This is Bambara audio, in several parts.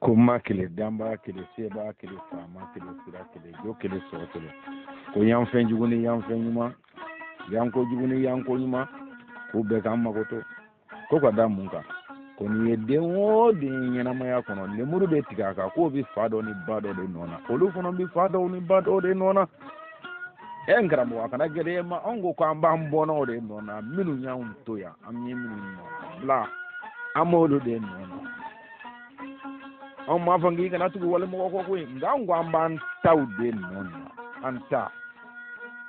Ko ma kelen, danbaa kelen, sebaa kelen, faama kelen, sira kelen, jo kelen, sɔrɔ kelen. Ko yan fɛn jugu ni yan fɛn ɲuman, yan ko jugu ni yan ko ɲuman, k'u bɛɛ k'an makoto. Ko ka da mun kan? Ko n'i ye den o den ɲɛnamaya kɔnɔ, lemuru bɛ tigɛ a kan, k'o bɛ fa dɔ ni ba dɔ de nɔ na, olu fana bɛ fa dɔw ni ba dɔw de nɔ na. Ɛ n karamɔgɔ, a kana gɛlɛya ma, anw ko k'an b'an bɔnnaw de nɔ na, minnu y'anw to yan, an ye minnu nɔ bila, an b'olu de nɔ na. Anw m'a fɔ k'i kana tugu walimɔgɔ kɔ koyi, nka anw ko an b'an taw de nɔ na, an ta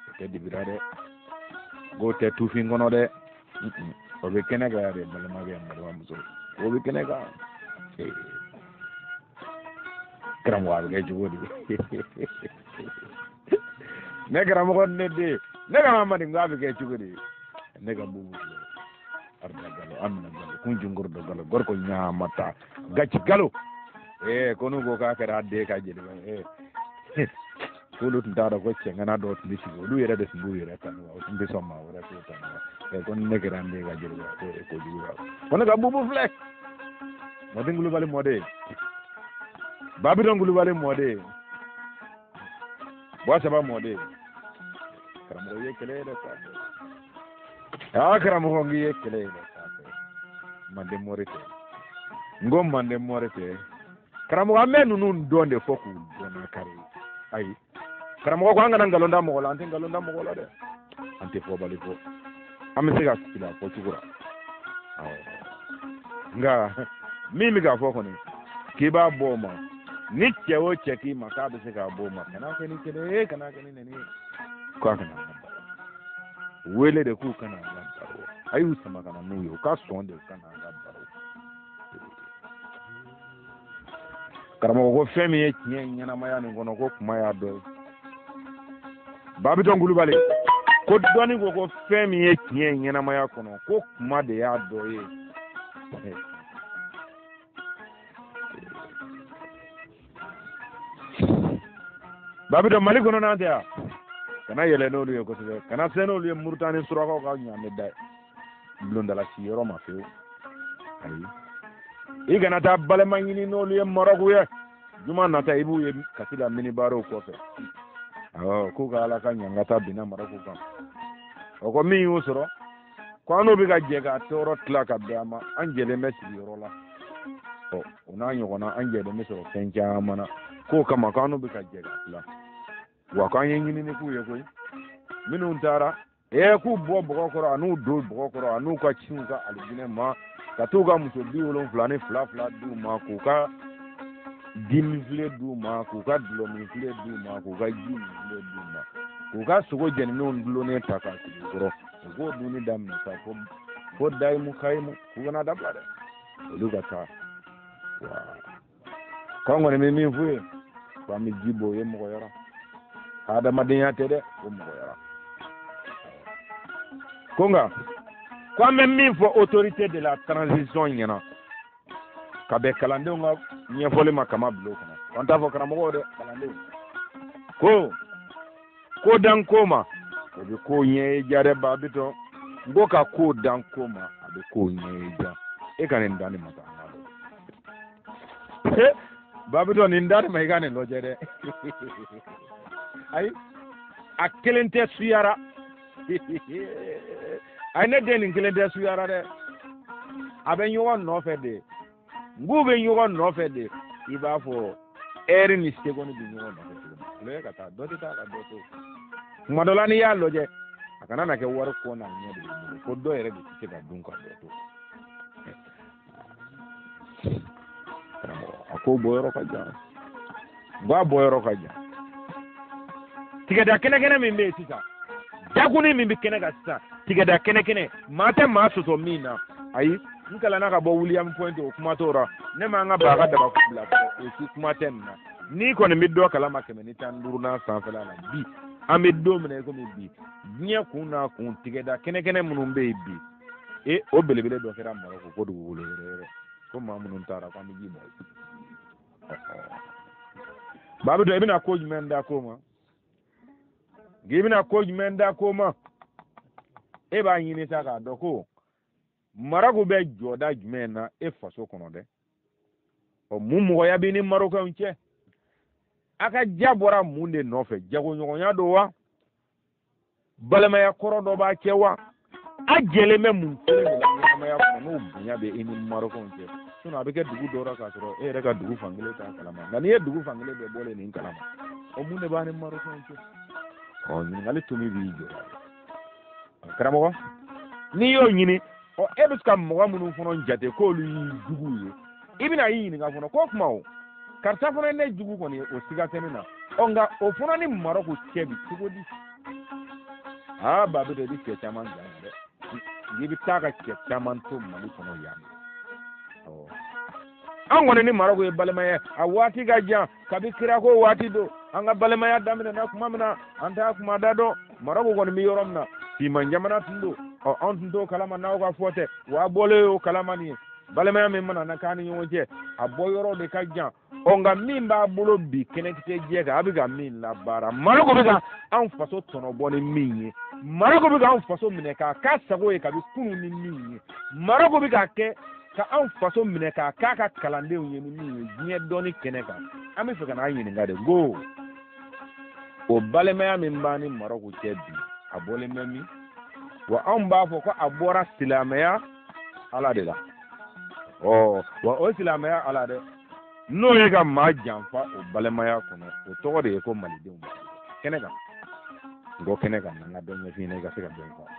o tɛ dibira dɛ, k'o tɛ tufin kɔnɔ dɛ, o bɛ kɛnɛ kan yan de, balimakɛ, balimamuso, o bɛ kɛnɛ kan. Karamɔgɔ, a bɛ kɛ cogo di? Ne karamɔgɔ, ne den, ne ka mamadi, n ko a bɛ kɛ cogo di? Ne ka bubu filɛ, arda galo, amina galo, kunjungoro dɔ galo, gorko ñaamata gacci galo. Ee, ko n'u ko k'a kɛra a den ka jeliba ye, ee, k'olu tun t'a dɔn ko cɛŋana dɔw tun bɛ sigi, olu yɛrɛ de tun b'u yɛrɛ tanu, o tun tɛ sɔn maa wɛrɛ k'u tanu. Ee, ko ni ne kɛra n den ka jeliba ye, k'o ye kojugu ye. Ko ne ka bubu filɛ, Mɔden Kulubali mɔden, Babidɔn Kulubali mɔden, Buwa Saba mɔden. Karamɔgɔ ye kɛlɛ yɛrɛ sa. Aa karamɔgɔ, n k'i ye kɛlɛ yɛrɛ sa. Manden mɔri tɛ, n ko manden mɔri tɛ. Karamɔgɔ, an bɛ ninnu dɔn de fɔ k'u dɔn n'a kari. Ayi karamɔgɔ, ko an kana nkalon da mɔgɔ la, an tɛ nkalon da mɔgɔ la dɛ, an tɛ fɔbali fɔ, an bɛ se ka fili a fɔcogo la. Awɔ, nka min bɛ k'a fɔ kɔni, k'i b'a bɔ o ma, ni cɛ o cɛ k'i ma k'a bɛ se k'a bɔ o ma, kana kɛ ni kɛlɛ ye, kana kɛ ni nɛni ye, k'a kana an ka baro wele de, k'u kana an ka baro, a y'u sama ka na n'u ye, u ka sɔn de, u kana an ka baro. Karamɔgɔ ko fɛn min ye tiɲɛ ɲɛnamaya nin kɔnɔ, ko kuma y'a dɔ ye. Babitɔn Kulubali ko dɔnni ko ko fɛn min ye tiɲɛ ɲɛnamaya kɔnɔ, ko kuma de y'a dɔ ye. Babitɔn, Mali kɔnɔ n'an tɛ yan, kana yɛlɛ n'olu ye kosɛbɛ, kana se n'olu ye Murutani surakaw ka ɲaamɛ da bulondala siyɔrɔ ma fewu. Ayi, i kana taa balima ɲini n'olu ye Marɔku ye. Juma nata, i b'u ye kasi la minibarow kɔfɛ. Awɔ, k'u ka Ala ka ɲangata binna Marɔku kan. O ko min y'u sɔrɔ, ko an n'u bɛ ka jɛ ka tɔɔrɔ tila ka bɛn a ma, an jɛlen bɛ sigiyɔrɔ la. Ɔ, o n'a ɲɔgɔnna, an jɛlen bɛ sɔrɔ fɛn caman na. K'o kama k'an n'u bɛ ka jɛ ka tila. Wa k'an ye ɲinini k'u ye koyi. Minnu taara, ee, k'u bɔ bɔgɔ kɔrɔ, an'u don bɔgɔ kɔrɔ, an'u ka ciw ka alijinɛ ma, ka t'u ka muso 72 fila fila d'u ma, k'u ka diminfile d'u ma, k'u ka dulɔminfile d'u ma, k'u ka ji minfile d'u ma, k'u ka sogo jɛninenw dulonnen ta k'a sigi u kɔrɔ, u k'o dunni daminɛ sa fo dayimu kayimu, k'u kana dabila dɛ, olu ka taa. Wa k'an kɔni bɛ min f'u ye, ko an bɛ ji bɔ o ye mɔgɔyara, hadamadenya tɛ dɛ, ko mɔgɔyara. Ko nka ko an bɛ min fɔ autorité de la transition ɲɛna, ka bɛn kalandenw ka ɲɛfɔli ma, kama bulon kɔnɔ, an t'a fɔ karamɔgɔw dɛ, kalandenw ko ko dan ko ma, o bɛ ko ɲɛ ye ja dɛ. Babitɔn, n ko ka ko dan ko ma, a bɛ ko ɲɛ ye ja. E ka nin dan nin ma taa an ka lɔ. Babitɔn, nin dan nin ma, i ka nin lajɛ dɛ. Ayi, a kelen tɛ suyara. Ayi, ne den, nin kelen tɛ suyara dɛ, a bɛ ɲɔgɔn nɔfɛ de. N k'u bɛ ɲɔgɔn nɔfɛ de, i b'a fɔ ɛri ni segɔni bɛ ɲɔgɔn nɔfɛ cogo min. Lɔyɛ ka taa, dɔ tɛ taa ka dɔ to. Tuma dɔ la, n'i y'a lajɛ, a kana na kɛ wari kɔ n'a ɲɛ de b'i bolo, ko dɔ yɛrɛ de tɛ se ka dun ka dɔ to. Karamɔgɔ, a ko bɔ yɔrɔ ka jan, n ko a bɔ yɔrɔ ka jan. Tigɛda kɛnɛkɛnɛ min bɛ yen sisan, dakuni min bɛ kɛnɛ kan sisan, tigɛda kɛnɛkɛnɛ, maa tɛ maa sɔsɔ min na. Ayi, n kalanna ka bɔ William Point, o kuma t'o la. Ne m'an ka ba ka daba bila fɔlɔ, o si kuma tɛ nin na. N'i kɔni bɛ dɔ kalama 115 n'a sanfɛla la bi, an bɛ don min na i komi bi, diɲɛ kun n'a kun, tigɛda kɛnɛkɛnɛ minnu bɛ yen bi, e o belebele dɔ kɛra Marɔku, ko dugukolo yɛrɛ yɛrɛ, ko maa minnu taara, ko an bɛ ji bɔ. Babitɔn, i bɛna ko jumɛn da ko ma? K'i bɛna ko jumɛn da ko ma? E b'a ɲini sa k'a dɔn ko Marɔku bɛ jɔda jumɛn na e faso kɔnɔ dɛ? Ɔ, mun mɔgɔya b'i ni Marɔkɛnw cɛ? A ka ja bɔra mun de nɔfɛ? Jagoɲɔgɔnya don wa? Balimaya kɔrɔ dɔ b'a cɛ wa? A jɛlen bɛ mun kelen de la ɲɛnamaya kɔnɔ n'o bonya bɛ i ni Marɔkɛnw cɛ? Sinɔn a bɛ kɛ dugu dɔ la k'a sɔrɔ e yɛrɛ ka dugu fankelen t'a kalama, nka n'i ye dugu fankelen bɛɛ bɔlen nin kalama, ɔ, mun de b'a ni Marɔkɛnw cɛ? Ɔ, ɲininkali tomi b'i jɔ karamɔgɔ, n'i y'o ɲini. Ɔ, e bɛ se ka mɔgɔ minnu fana jate k'olu y'i jugu ye, i bɛna i ɲininka fana k'o kuma, o karisa fana ye ne jugu kɔni ye, o siga tɛ ne na. Ɔ, nka o fana ni Marɔku cɛ bi cogo di? Aa, Babito, i bɛ cɛ caman gan yan dɛ, i bɛ taa ka cɛ caman to Mali kɔnɔ yan. An kɔni ni Marɔku ye balimaya, a waati ka jan, kabi kirako waati don. An ka balimaya daminɛna kuma min na, an t'a kuma da dɔn. Marɔku kɔni bɛ yɔrɔ min na, finman jamana tun don. Ɔ, anw tun t'o kalama n'aw ka fɔ tɛ, wa a bɔlen y'o kalama nin ye. Balimaya min mana na k'an ni ɲɔgɔn cɛ, a bɔ yɔrɔ de ka jan. Ɔ, nka min b'a bolo bi kɛnɛkisɛ jɛ kan, a bɛ ka min labaara, Marɔku bɛ ka anw faso tɔnɔbɔ ni min ye, Marɔku bɛ ka anw faso minɛ k'a k'a sago ye kabi kunun ni min ye, Marɔku bɛ k'a kɛ ka anw faso minɛ k'a k'a ka kalandenw ye ni min ye diɲɛ dɔnni kɛnɛ kan, an bɛ fɛ ka n'an ɲininka de ko o balimaya min b'an ni Marɔku cɛ bi, a bɔlen bɛ min? Wa anw b'a fɔ ko a bɔra silamɛya Ala de la. Ɔ, wa o silamɛya Ala dɛ, n'o ye ka maa janfa o balimaya kɔnɔ, o tɔgɔ de ye ko malidenw kɛnɛ kan. N ko kɛnɛ kan, n ka dɔ ɲɛf'i ɲɛna i ka se ka dɔn faamu.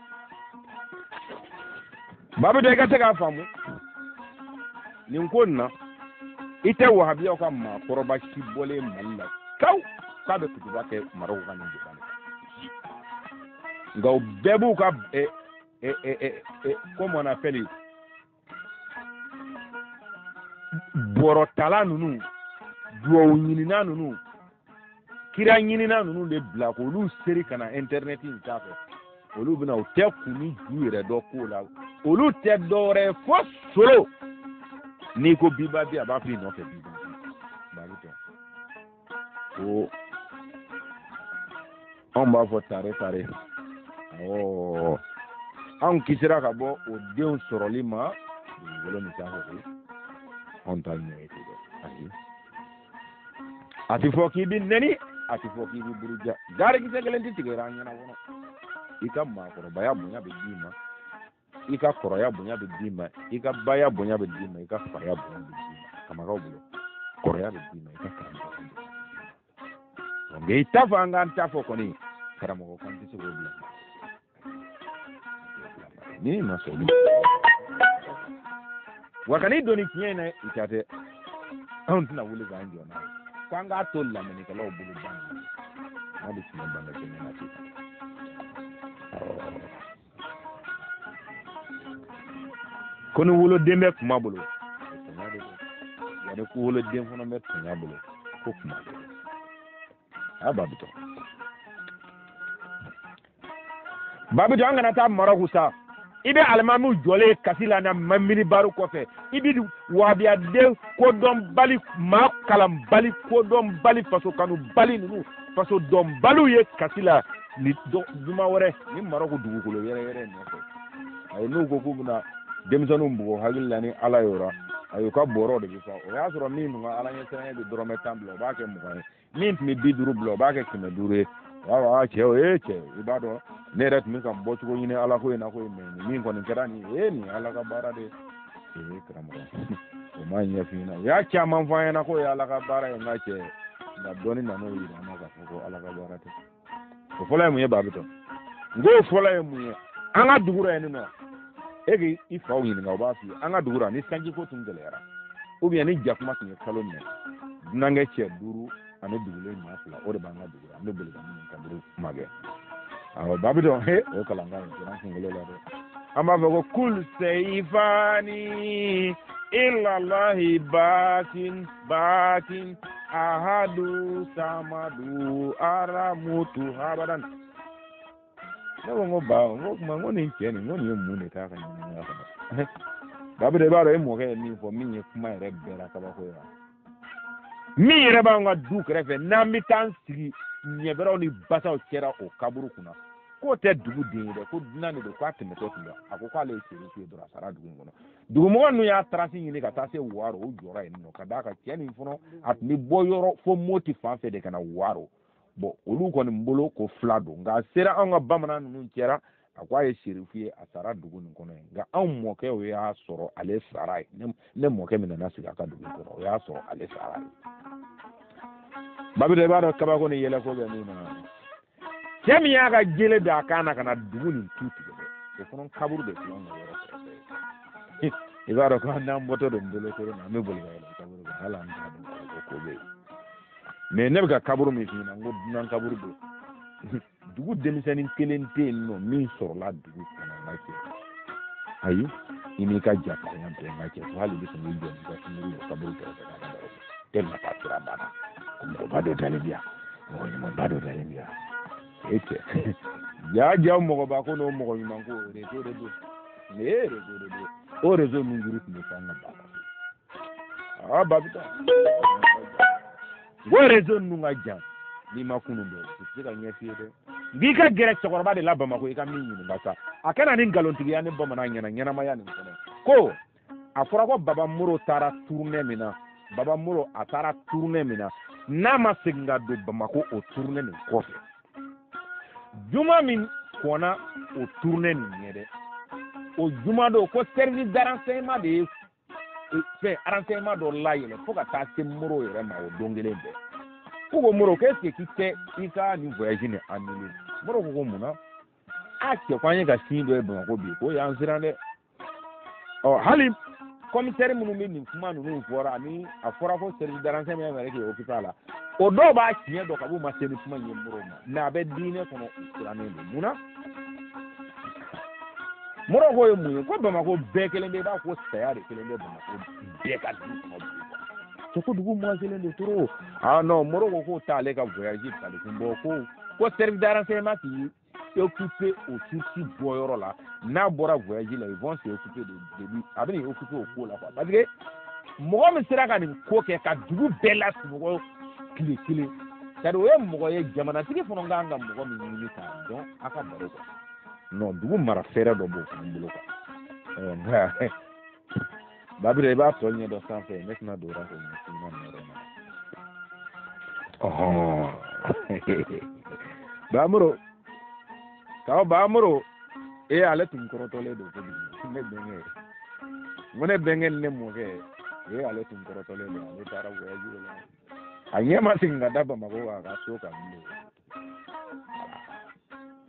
Babito, i ka se k'a faamu nin ko nin na, i tɛ wahabiyaw ka maakɔrɔba si bɔlen Mali la kaw k'a bɛ kutuba kɛ Marɔku ka nin jɔda nin. Nka u bɛɛ b'u ka comment on appelle, bɔrɔtala ninnu, duwawu ɲinina ninnu, kira ɲinina ninnu de bila k'olu seri ka na intɛrɛnɛti in sanfɛ. Olu bɛna, u tɛ kun ni ju yɛrɛ dɔn ko la, olu tɛ dɔwɛrɛ ye fo solo. N'i ko biba bi, a b'a fɔ i nɔfɛ biba bi. Ko anw b'a fɔ tare tare. Awɔ, anw kisira ka bɔ o denw sɔrɔli ma dugukolo nin sanfɛ koyi. Anw t'a ɲɛ ye ten dɛ, ayi. A ti fɔ k'i bi nɛni, a ti fɔ k'i bi buruja, gaarikisɛ kelen ti tigɛra an ɲɛna kɔnɔ. I ka maakɔrɔbaya bonya bɛ d'i ma, i ka kɔrɔya bonya bɛ d'i ma, i ka baya bonya bɛ d'i ma, i ka faya bonya bɛ d'i ma. Kamakaw bolo kɔrɔya bɛ d'i ma, i ka karamɔgɔ bonya. Nka i t'a fɔ an k'an ta fɔ kɔni, karamɔgɔ kan tɛ se k'o bila ni ma sɔn. Wa kan'i don nin tiɲɛ in na, i ta tɛ. Anw tɛna wuli k'an jɔ n'a ye k'an k'a to lamɛnnikɛlaw bolo ban n'a bɛ tiɲɛ bange kɛnɛ na ten. Ko ni woloden bɛ kuma bolo, tɔɲa de don. Wa ni ko woloden fana bɛ tɔɲa bolo, ko kuma de don. A Babito, Babito, an kana taa Marɔku sa. I bɛ alimamiw jɔlen kasi la na minibaru kɔfɛ, i bɛ wahabiyaden kodɔnbali, maa kalanbali, kodɔnbali, faso kanubali ninnu, faso dɔnbaliw ye kasi la ni juma wɛrɛ ni Marɔku dugukolo yɛrɛ yɛrɛ nɔfɛ. Ayi, n'u ko k'u bɛna denmisɛnninw bugɔ hakili la ni Ala y'o ra, ayi, u ka bɔrɔ de bɛ fa. O y'a sɔrɔ min tun ka Ala ɲɛsiranɲɛ bɛ dɔrɔmɛ 10 bila, o b'a kɛ 20 ye. Min tun bɛ 50 bila, o b'a kɛ 500 ye. O b'a fɔ a cɛ, o ye cɛ, i b'a dɔn ne yɛrɛ tun bɛ ka bɔcogo ɲini Ala ko in na ko in, mɛ nin min kɔni kɛra nin ye, nin ye Ala ka baara de ye. Ee karamɔgɔ, o m'a ɲɛf'i ɲɛna. U y'a caman fɔ an ɲɛna k'o ye Ala ka baara ye, n ka cɛ, nka dɔnni nan'o yira an na k'a fɔ ko Ala ka baara tɛ. O fɔlɔ ye mun ye, Babito? N k'o fɔlɔ ye mun ye? An ka dugu la yen nɔ, e k'i faw ɲininka, o b'a f'i ye. An ka dugu la, ni sanjiko tun gɛlɛyara, ou bien ni jakuma tun ye kalo minɛ, dunankɛ cɛ 5 ani dugulen maa 2, o de b'an ka dugu la, an bɛ boli ka minnu kaburu magɛn. Awɔ, Babito, he, o kalankan in tora n kunkolo la dɛ. An b'a fɔ ko kul seyifani ilallahi bakin bakin ahadu samadu aramutu habadan. Ne ko n ko ba, n ko kuma, n ko nin cɛ nin, n ko nin ye mun de k'a ka ɲɛnamaya kɔnɔ? Babito, i b'a dɔn e mɔkɛ ye min fɔ, min ye kuma yɛrɛ bɛɛ la kabako ye wa? Min yɛrɛ b'an ka du kɛrɛfɛ, n'an bɛ taa an sigi ɲɛbɛrɛw ni basaw cɛra o kaburu kunna. K'o tɛ dugu den ye dɛ, ko dunan de don, k'a tɛmɛtɔ tun don. A ko k'ale ye serifu ye dɔrɔn, a sara dugu in kɔnɔ. Dugumɔgɔ ninnu y'a tarasi ɲini ka taa se Waro, u jɔra yen nɔ ka d'a kan cɛ nin fana a tun bɛ bɔ yɔrɔ fo Moti fan fɛ de ka na Waro. Bon, olu kɔni bolo ko fila don, nka a sera anw ka bamanan ninnu cɛra, a ko a ye serifu ye, a sara dugu nin kɔnɔ yen. Nka anw mɔkɛw y'a sɔrɔ ale sara yen. Ne mɔkɛ min nana sigi a ka dugu kɔnɔ, o y'a sɔrɔ ale sara yen. Babida, i b'a dɔn kabako ni yɛlɛko bɛ min na. Cɛ min y'a ka jele da a kan na ka na dugu nin tu tigɛ dɛ, o fana kaburu de filɛ anw ka yɔrɔ kɛrɛfɛ. I b'a dɔn ko n'an bɔtɔ don bolokoro na, an bɛ boli ka yɛlɛn kaburu kan, hali an t'a dɔn k'a fɔ ko bɛ yen. Mais ne bɛ ka kaburu min f'i ɲɛna, n ko dunan kaburu don. Dugu denmisɛnnin kelen tɛ yen nɔ min sɔrɔla dugu kɔnɔ, n ka cɛ. Ayi, i n'i ka jafarinya bɛɛ, n ka cɛ, fo hali i bɛ sɔn k'i jɔ n'i ka sunguru ye kaburu kɛrɛfɛ k'a ka baro kɛ. Tellement k'a sira banna, mɔgɔba dɔ dalen bi yan, mɔgɔ ɲumanba dɔ dalen bi yan. E cɛ, ja ja, mɔgɔba ko n'o mɔgɔ ɲuman ko, réseau de don, ee, réseau de don. O réseau min juru tun bɛ fɔ an ka ba la, ah, babita, n ko réseau ninnu ka jan, n'i ma kunun dɔn, u tɛ se ka ɲɛ f'i ye dɛ. N k'i ka gɛrɛ cɛkɔrɔba de la Bamakɔ, i ka min ɲininka sa, a kana ni nkalontigiya ni bamanan ɲɛna ɲɛnamaya nin kɔnɔ. Ko a fɔra ko Baba Moro taara tournée min na, Baba Moro a taara tournée min na, n'a ma segin ka don Bamakɔ o tournée nin kɔfɛ, juma min kɔnna o tournée nin ɲɛ dɛ, o juma don ko service de renseignement de ye fɛn renseignement dɔ layɛlɛ fo ka taa se Moro yɛrɛ ma o don kelen bɛɛ. Ko ko Moro, ko est ce que k'i tɛ i ka nin voyage nin annulé? Moro ko ko mun na? A cɛ, ko an ye ka signe dɔ ye Bamakɔ bi, k'o y'an siran dɛ. Ɔ, hali commissaire minnu bɛ nin kuma ninnu fɔra, ani a fɔra ko service de renseignement yɛrɛ k'i occupé a la, o dɔw b'a tiɲɛ dɔn kab'u ma se ni kuma in ye Moro ma, mais a bɛ diinɛ kɔnɔ, u sirannen don. Mun na? Moro ko ye mun ye? Ko Bamakɔ bɛɛ kelen bɛ, i b'a ko saya de kelen bɛ Bamakɔ bɛɛ ka du kɔnɔ bi quoi. Cɛ, ko dugu mɔgɔ kelen de trop. Ah non, Moro ko k'o t'ale ka voyage balikun bɔ, ko service de renseignement k'i occupé o source bɔyɔrɔ la, n'a bɔra voyage la, ils vont s'occuper de lui, a bɛ n'i occuper o ko la quoi. Parce que mɔgɔ min sera ka nin ko kɛ ka dugu bɛɛ lasunɔgɔ tile kelen, c'est à dire o ye mɔgɔ ye jamanatigi fana kan ka mɔgɔ min ɲini k'a dɔn a ka baro quoi. Non, dugu mara fɛɛrɛ dɔ b'o fana bolo quoi. Ɔ, nka Babira, i b'a tɔ ɲɛ dɔn sanfɛ, ne tɛna don o la k'o ɲɛfɔ ɲɛna nin yɔrɔ in na. Ɔhɔn, Bamuro kaw, Bamuro, ee, ale tun kɔrɔtɔlen don kojugu. Ne bɛnkɛ, n ko ne bɛnkɛ ni ne mɔkɛ, ee, ale tun kɔrɔtɔlen don. Ale taara voyage la, a ɲɛ ma segin ka da Bamakɔ kan a ka so kan bilen.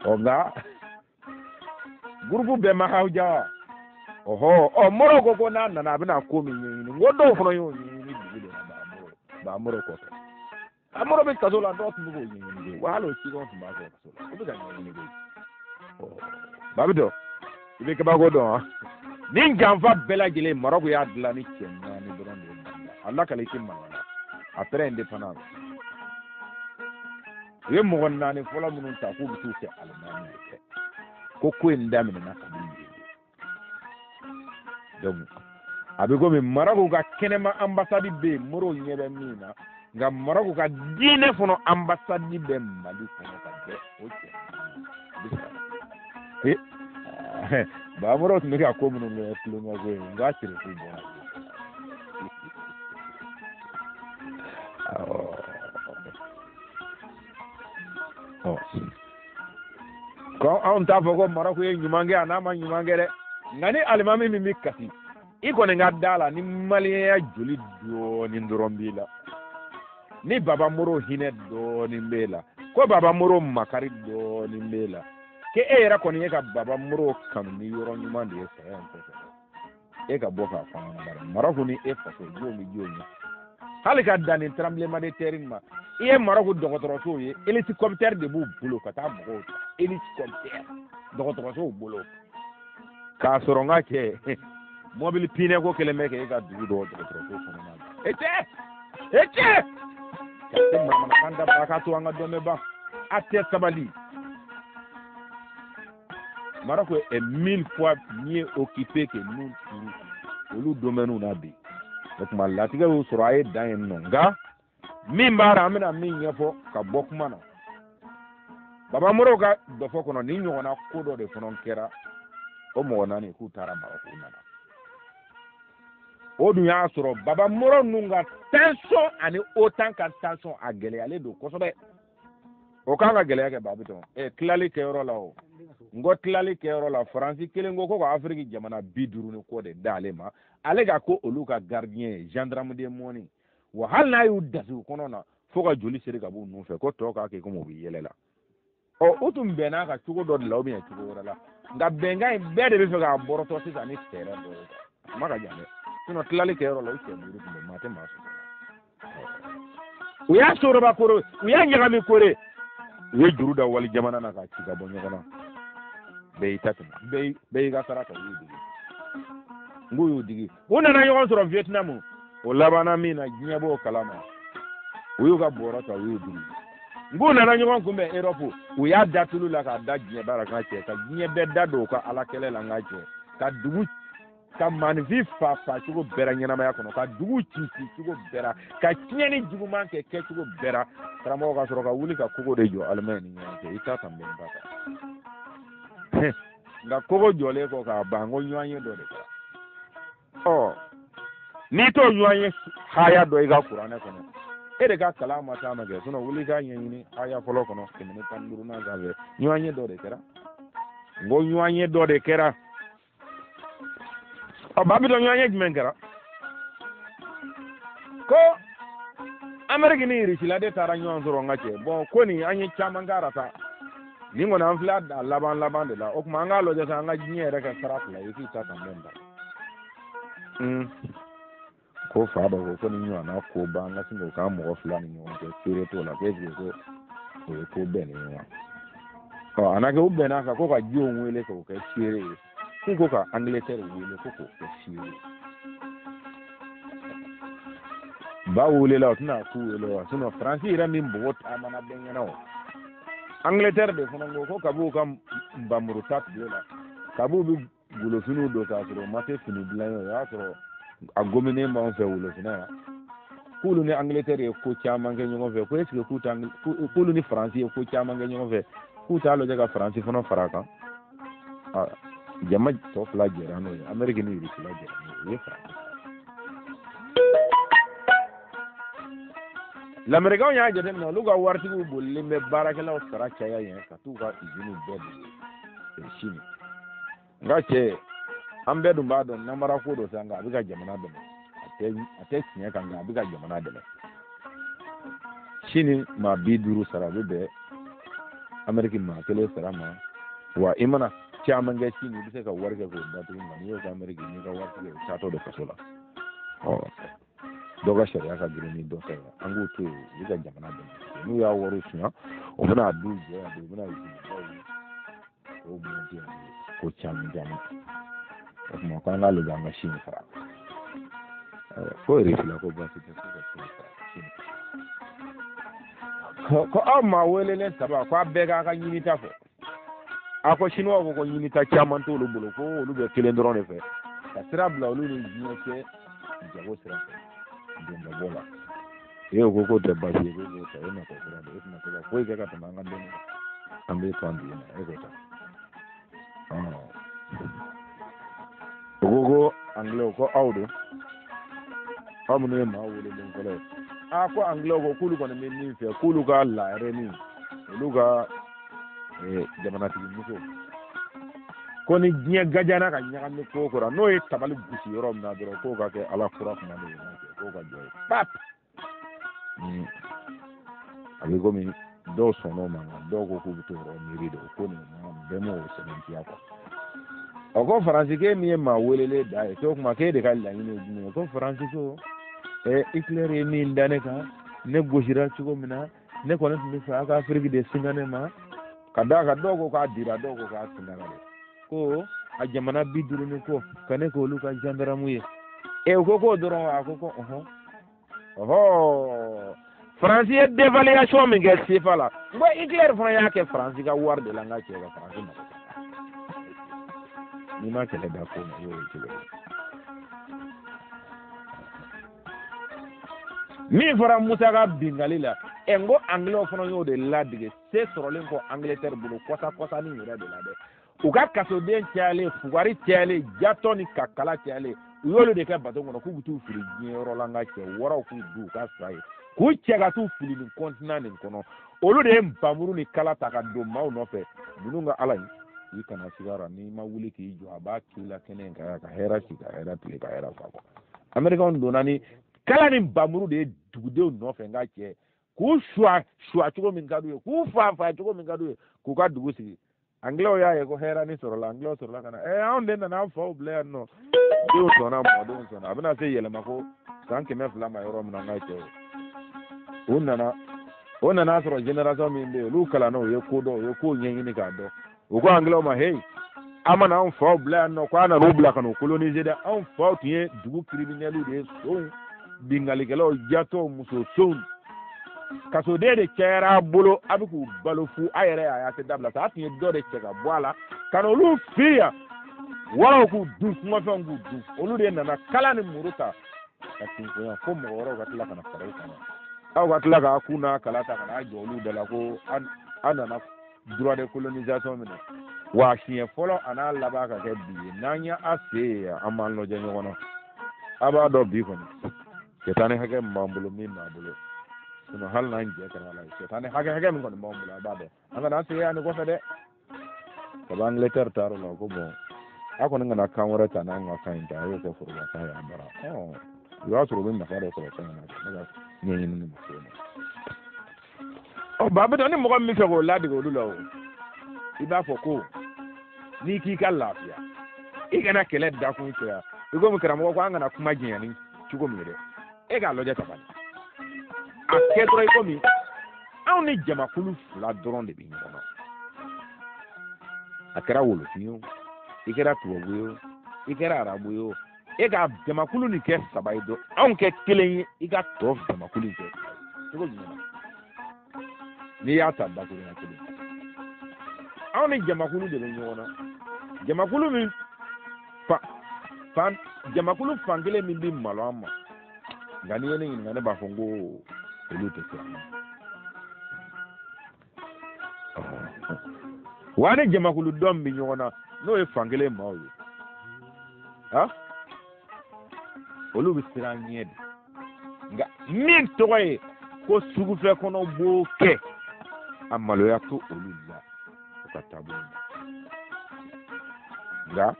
Ɔ, nka groupe bɛɛ ma aw ja. Ɔhɔ, ɔ, Moro ko ko n'a nana, a bɛna ko min ɲɛɲini, n ko dɔw fana y'o ɲɛɲini dugu de la. Bamuro, Bamuro kɔfɛ, Bamuro bɛ kaso la, dɔw tun bɛ k'o ɲɛɲini koyi. Wa hali o cikɛw tun b'a kɛ kaso la, o bɛ ka ɲɛɲini koyi. Ɔ, Babi dɔn, i bɛ kabako dɔn wa? Nin janfa bɛɛ lajɛlen, Marɔku y'a dilan ni cɛ naani dɔrɔn de ye Mali la. A lakale i tɛ maloya. Après indépendance, u ye mɔgɔ naani fɔlɔ minnu ta k'u bɛ t'u kɛ alimami ye dɛ, ko ko in daminɛna kabini yen de. Donc a bɛ komi Marɔku ka kɛnɛma ambassade bɛ yen, Moro ɲɛ bɛ min na, nka Marɔku ka diinɛ fana ambassade bɛ Mali kɔnɔ ka bɛn o cɛ naani. Bamuro tun bɛ ka ko minnu kɛ tulonkɛ ko ye, n k'a sirifu bɔra yen. Awɔ. Ɔ, ko anw t'a fɔ ko Marɔku ye ɲuman kɛ, a n'a ma ɲuman kɛ dɛ. Nka ni alimami min bɛ kasi, i kɔni ka da la ni maliyɛnya joli dɔɔnin dɔrɔn b'i la, ni Baba Moro hinɛ dɔɔnin b'e la, ko Baba Moro makari dɔɔnin b'e la, k'e yɛrɛ kɔni ye ka Baba Moro kanu ni yɔrɔ ɲuman de ye saya in kɔfɛ, e ka bɔ k'a fɔ an ɲɛna. Bari Marɔku ni e faso jɔn bɛ jɔn ɲɛ? Hali ka dan nin tremblement de terre ma, i ye Marɔku dɔgɔtɔrɔsow ye, hélicoptère de b'u bolo ka taa mɔgɔw ta, hélicoptère dɔgɔtɔrɔsow bolo, k'a sɔrɔ n ka cɛ, mɔbili pinɛ ko kelen bɛ kɛ e ka dugu dɔ dɔgɔtɔrɔso kɔnɔna na. E cɛ, e cɛ, ka se manamanakan dabila, a k'a to an ka dɔn bɛ ban, a tɛ sabali. Maroc est mille fois mieux occupé que nous olu domaine na bi. O tuma latigɛ y'o sɔrɔ, a ye dan yen nɔ. Nka min b'a la, an bɛna min ɲɛfɔ ka bɔ kuma na. Baba Moro ka dɔfɔ kɔnɔ nin ɲɔgɔnna ko dɔ de fana kɛra o mɔgɔ naani k'u taara Marɔku u nana o dun y'a sɔrɔ Baba Moro ninnu ka tension ani OTAN ka tension a gɛlɛyalen don kosɛbɛ o kan ka gɛlɛya kɛ Babitɔn tilali kɛyɔrɔ la o n ko tilali kɛyɔrɔ la Faransi kelen ko ko ka Afiriki jamana 50 ni kɔ de d'ale ma ale ka ko olu ka gardien ye gendarme de mɔni wa hali n'a y'u dasi u kɔnɔ na fo ka joli seri ka b'u nun fɛ ko tɔ k'a kɛ komi u bɛ yɛlɛ la ɔ u tun bɛnn'a kan cogo dɔ de la ou bien cogo wɛrɛ la nka bɛnkan in bɛɛ de bɛ fɛ k'a bɔrɔtɔ sisan ni fɛɛrɛ dɔ ye a ma ka jan dɛ sinon tilali kɛyɔrɔ la u cɛ duuru tun bɛ maa tɛ maa sɔsɔ u y'a soroba koro u y'a ɲagami kore u ye juru da wali jamana na k'a ci ka bɔ ɲɔgɔn na bɛɛ y'i ta tɛmɛ bɛɛ y'i ka sara ta u y'u digi n k'u y'u digi u nana ɲɔgɔn sɔrɔ Vietnam o labanna min na diɲɛ b'o kalama u y'u ka bɔrɔ ta u y'u digi n k'u nana ɲɔgɔn kunbɛn Europe u y'a da tulu la k'a da diɲɛ bara k'a cɛ ka diɲɛ bɛɛ da don u ka ala kɛlɛ la n k'a cɛ ka dugu ka maaninfin fa fa cogo bɛɛ la ɲɛnamaya kɔnɔ ka dugu ci ci cogo bɛɛ la ka tiɲɛni juguman kɛ kɛcogo bɛɛ la karamɔgɔ ka sɔrɔ ka wuli ka kogo de jɔ Allemagne ni ɲɔgɔn cɛ i t'a ta n bɛ n ta ta nka kogo jɔlen kɔ k'a ban ko ɲɔgɔn ye dɔ de kɛra ɔ n'i t'o ɲɔgɔn ye haya dɔ i ka kuranɛ kɔnɔ e de ka kalan ma taa ma kɛ sinɔn wuli k'a ɲɛɲini haya fɔlɔ kɔnɔ 115nan sanfɛ ɲɔgɔn ye dɔ de kɛra n ko ɲɔgɔn ye dɔ de kɛra ɔ ba bi dɔn ɲɔgɔn ye jumɛn kɛra ko Ameriki ni Irisila de taara ɲɔgɔn sɔrɔ n ka cɛ bɔn ko nin an ye caman k'a la sa nin kɔni an filɛ a laban laban de la o tuma an k'a lajɛ sa an ka diɲɛ yɛrɛ kɛ sara fila ye k'i ta kan bɛ ta ko fa dɔ ko ko ni ɲɔgɔnna ko b'an ka sin k'o k'an mɔgɔ fila ni ɲɔgɔn cɛ seere t'o la ko est-ce que ko o ye ko bɛnnen ye wa ɔ a na kɛ u bɛnn'a kan ko ka jɔn wele k'o kɛ seere ye k'u ko ka Angleterre wele ko k'o kɛ seere ye ba welela o tɛna k'u wele wa sinon Faransi yɛrɛ min bɔgɔ taamana bɛɛ ɲɛna o Angleterre de fana ko ko kab'u ka nbamuruta tile la kab'u bɛ golofiniw don k'a sɔrɔ u ma se fini dilan ye o y'a sɔrɔ a gominen b'anw fɛ wolofinna yan k'olu ni Angleterre ye ko caman kɛ ɲɔgɔn fɛ ko est ce que k'u tɛ k'olu ni Faransi ye ko caman kɛ ɲɔgɔn fɛ k'u t'a lajɛ ka Faransi fana fara a kan jama tɔ fila jɛra n'o ye Ameriki ni Irisi la jɛra n'o ye u ye Faransi Lamɛrikaw y'a jateminɛ olu ka waritigiw bolilen bɛ baarakɛlaw sara caya yen ka t'u ka iziniw bɛɛ don Sini n ka cɛ an bɛɛ dun b'a dɔn namara ko don sa nka a bɛ ka jamana dɛmɛ a tɛ tiɲɛ kan nka a bɛ ka jamana dɛmɛ Sini maa 50 sara a bɛ bɛn Ameriki maa kelen sara ma wa i mana caman kɛ Sini i bɛ se ka wari kɛ k'o datugu nka n'i y'o kɛ Ameriki n'i ka wari tigɛ o taatɔ don kaso la ɔ dɔ ka sariya ka girin ni dɔ ta ye an k'u to yen u bɛ ka jamana dɛmɛ n'u y'a wari sunya u bɛna a du jɔ yan u bɛna izinibaw o monter yan ko caman caman o tuma ko an k'a lajɛ an ka Sini fara ko Irisi la ko baasi tɛ ko ka Sini fara Sini ko aw maa welelen saba ko a bɛɛ k'a ka ɲinita fɔ a ko siniwaw ko ko ɲinita caman t'olu bolo ko olu bɛ kelen dɔrɔn de fɛ ka sira bila olu ni diɲɛ cɛ jago sira fɛ dondabɔ la e ko k'o tɛ baasi ye ko k'o ta e natɔ kura don e tɛna se ka foyi kɛ ka tɛmɛ an ka dɔnni kan an b'e to an dugu ma e k'o ta o ko ko angilɛw ko aw don aw minnu ye maa welelen fɔlɔ ye a ko angilɛw ko k'olu kɔni bɛ min fɛ k'olu ka la reine olu ka jamanatigi muso ko ni diɲɛ gajana ka ɲagami ko kɔrɔ n'o ye tabali gosi yɔrɔ min na dɔrɔn k'o ka kɛ ala kura kuma de ye k'o ka jɔ ye pap a bɛ komi dɔw sɔnn'o ma nka dɔw ko k'u bɛ t'o yɔrɔ miiri de o ko nin bɛɛ m'o sɛbɛntiya kuwa ɔ ko faransi k'e min ye maa welelen da ye k'o tuma k'e de ka laɲini ye jumɛn ye ko faransi ko Hitler ye min da ne kan ne gosira cogo min na ne kɔni tun bɛ fɛ a ka Afiriki de singa ne ma ka d'a kan dɔw ko k'a dira dɔw ko k'a singara de ko a jamana 50 ni kɔ ka ne k'olu ka gendarme ye e u ko k'o dɔrɔn a ko ko ɔhɔn ɔhɔ faransi ye dévaluation min kɛ CFA la n ko Hitler fana y'a kɛ faransi ka wari de la n ka cɛ ka faransi mako n'i ma kɛlɛ da ko ma i y'o ye cogo di. Min fɔra Musa ka bingali la, ɛ n ko angilɛw fana y'o de ladege se sɔrɔlen kɔ Angleterre bolo kɔsa kɔsa ni yɛrɛ de la dɛ. U ka kasoden cayalen, fugari cayalen, jatɔ ni kakala cayalen, u y'olu de kɛ bato kɔnɔ k'u bɛ t'u fili diɲɛ yɔrɔ la n ka cɛ waraw k'u dun u ka sa yen, k'u cɛ ka t'u fili nin kɔntinan nin kɔnɔ. Olu de ye npanmuru ni kala ta ka don maaw nɔfɛ. Ninnu ka ala in, i kana siga la, n'i ma wuli k'i jɔ a b'a k'i la kɛnɛ in kan yan ka hɛrɛ si ka hɛrɛ tile ka hɛrɛ fa kɔ. Amerikɛnw donna ni kala ni npanmuru de ye dugudenw nɔfɛ n ka cɛ, k'u suwa suwa cogo min ka d'u ye, k'u fa fa cogo min ka d'u ye, k'u ka dugu sigi. Angilɛw y'a ye ko hɛrɛ ni sɔrɔla, angilɛw sɔrɔla ka na, ɛ anw de nana an faw bila yan nɔ. Denw sɔnna, mɔdenw sɔnna. A bɛna se yɛlɛma ko san 200 ma yɔrɔ min na n ka cɛw, u nana, o nana sɔrɔ génération min bɛ yen, olu kalanna, u ye ko dɔn, u ye kow ɲɛɲini k'a dɔn. U ko angilɛw ma, heyi, an mana anw faw bila yan nɔ, ko an nan'u bila ka n'u coloniser dɛ. Anw faw tun ye dugu criminels de ye, sonw, binkalikɛlaw, jatɔw, muso sonw. Kasoden de cayara a bolo, a bɛ k'u balo fu, a yɛrɛ y'a ye a tɛ dabila sa. A tun ye dɔ de cɛ ka bɔ a la ka n'olu fili yan, waraw k'u dun, kungofɛnw k'u dun. Olu de nana kala ni muru ta ka tinfo yan fo mɔgɔ wɛrɛw ka tila ka na fara u kan. Aw ka tila k'a kun n'a kala ta ka n'a jɔ olu da la ko an nana droit de colonisation minɛ. Wa siɲɛ fɔlɔ a n'a laban ka kɛ bi ye, n'an ye a se ye yan, an b'an lajɛ ɲɔgɔn na. A b'a dɔn bi kɔni sɛtanɛ hakɛ min b'an bolo, min b'a bolo, sinon hali n'an jɛ kɛra ala ye, sɛtanɛ hakɛ min kɔni b'an bolo, a b'a dɔn. An kana an sigi yan nin kɔfɛ dɛ. Kabi Angleterre taar'o la ko bɔn, a kɔni kana kan wɛrɛ ta n'an ka kan in ta, a y'o kɛ foroba kan ye a bara. I b'a sɔrɔ u bɛ nafa dɔ sɔrɔ fɛn in na, ne ka ɲɛɲinini ma se o ma. Ɔ ba bɛ ni mɔgɔ min bɛ fɛ k'o ladege olu la o, i b'a fɔ ko n'i k'i ka lafiya, i kana kɛlɛ dakun caya. I komi karamɔgɔ ko an kana kuma janya ni cogo min ye dɛ, e k'a lajɛ ta bani, a kɛ dɔrɔn i komi anw ni jamakulu fila dɔrɔn de bɛ ɲɔgɔn na. A kɛra wolofin ye o, i kɛra tubabu ye o, i kɛra arabu ye o, e ka jamakulu nin kɛ saba ye dɔrɔn, anw kɛ kelen ye, i ka tɔ jamakulu in kɛ fila ye. Cogo jumɛn na? N'i y'a ta dakurunya kelen, anw ni jamakulu de bɛ ɲɔgɔn na. Jamakulu min fan jamakulu fan kelen min bɛ malo an ma, nka n'i ye ne ɲininka, ne b'a fɔ n ko olu tɛ siran. Wa ni jamakulu dɔ min bɛ ɲɔgɔn na, n'o ye fan kelen maaw ye, ha, olu bɛ siran ɲɛ de. Nka min tɔgɔ ye ko sugufɛ kɔnɔ b'o kɛ, a maloya to olu la u ka taabolo la. Nka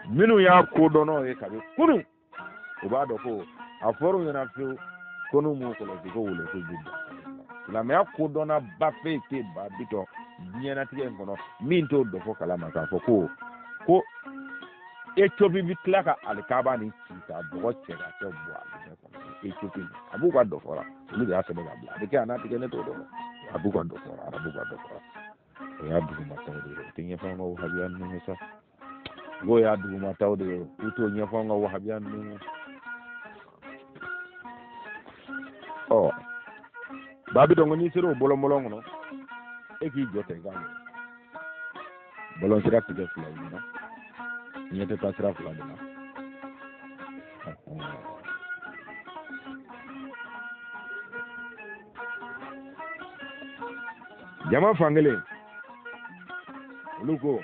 minnu y'a kodɔnnaw ye kabi kunun, u b'a dɔn ko a fɔr'u ɲɛna fewu ko n'u m'u kɔlɔsi ko wolofi b'u bila. Silamɛya kodɔnna ba foyi tɛ ba bitɔn diɲɛnatigɛ in kɔnɔ min t'o dɔfɔ kalama k'a fɔ ko Ethiopie bɛ tila ka alikaba nin ci k'a bɔgɔ cɛ ka kɛ bɔ alijinɛ kɔnɔ. Ethiopie a b'u ka dɔfɔ la, olu de y'a sɛbɛn ka bila. A bɛ kɛ a n'a tigɛ, ne t'o dɔn. A b'u ka dɔfɔ la, arabu ka dɔfɔ la. O y'a dugumataw de ye, o tɛ ɲɛfɔ an ka wahabiya ninnu ye sa. N'o y'a dugumataw de ye, u t'o ɲɛfɔ an ka wahabiya ninnu ye. Ɔ ba bitɔn ko n'i sera o bɔlɔn-bɔlɔn kɔnɔ, e k'i jɔ ten k'a lajɛ. Bɔlɔn sira tigɛ fila ye ɲɛna, ɲɛ tɛ taa sira fila de la. Jama fankelen olu ko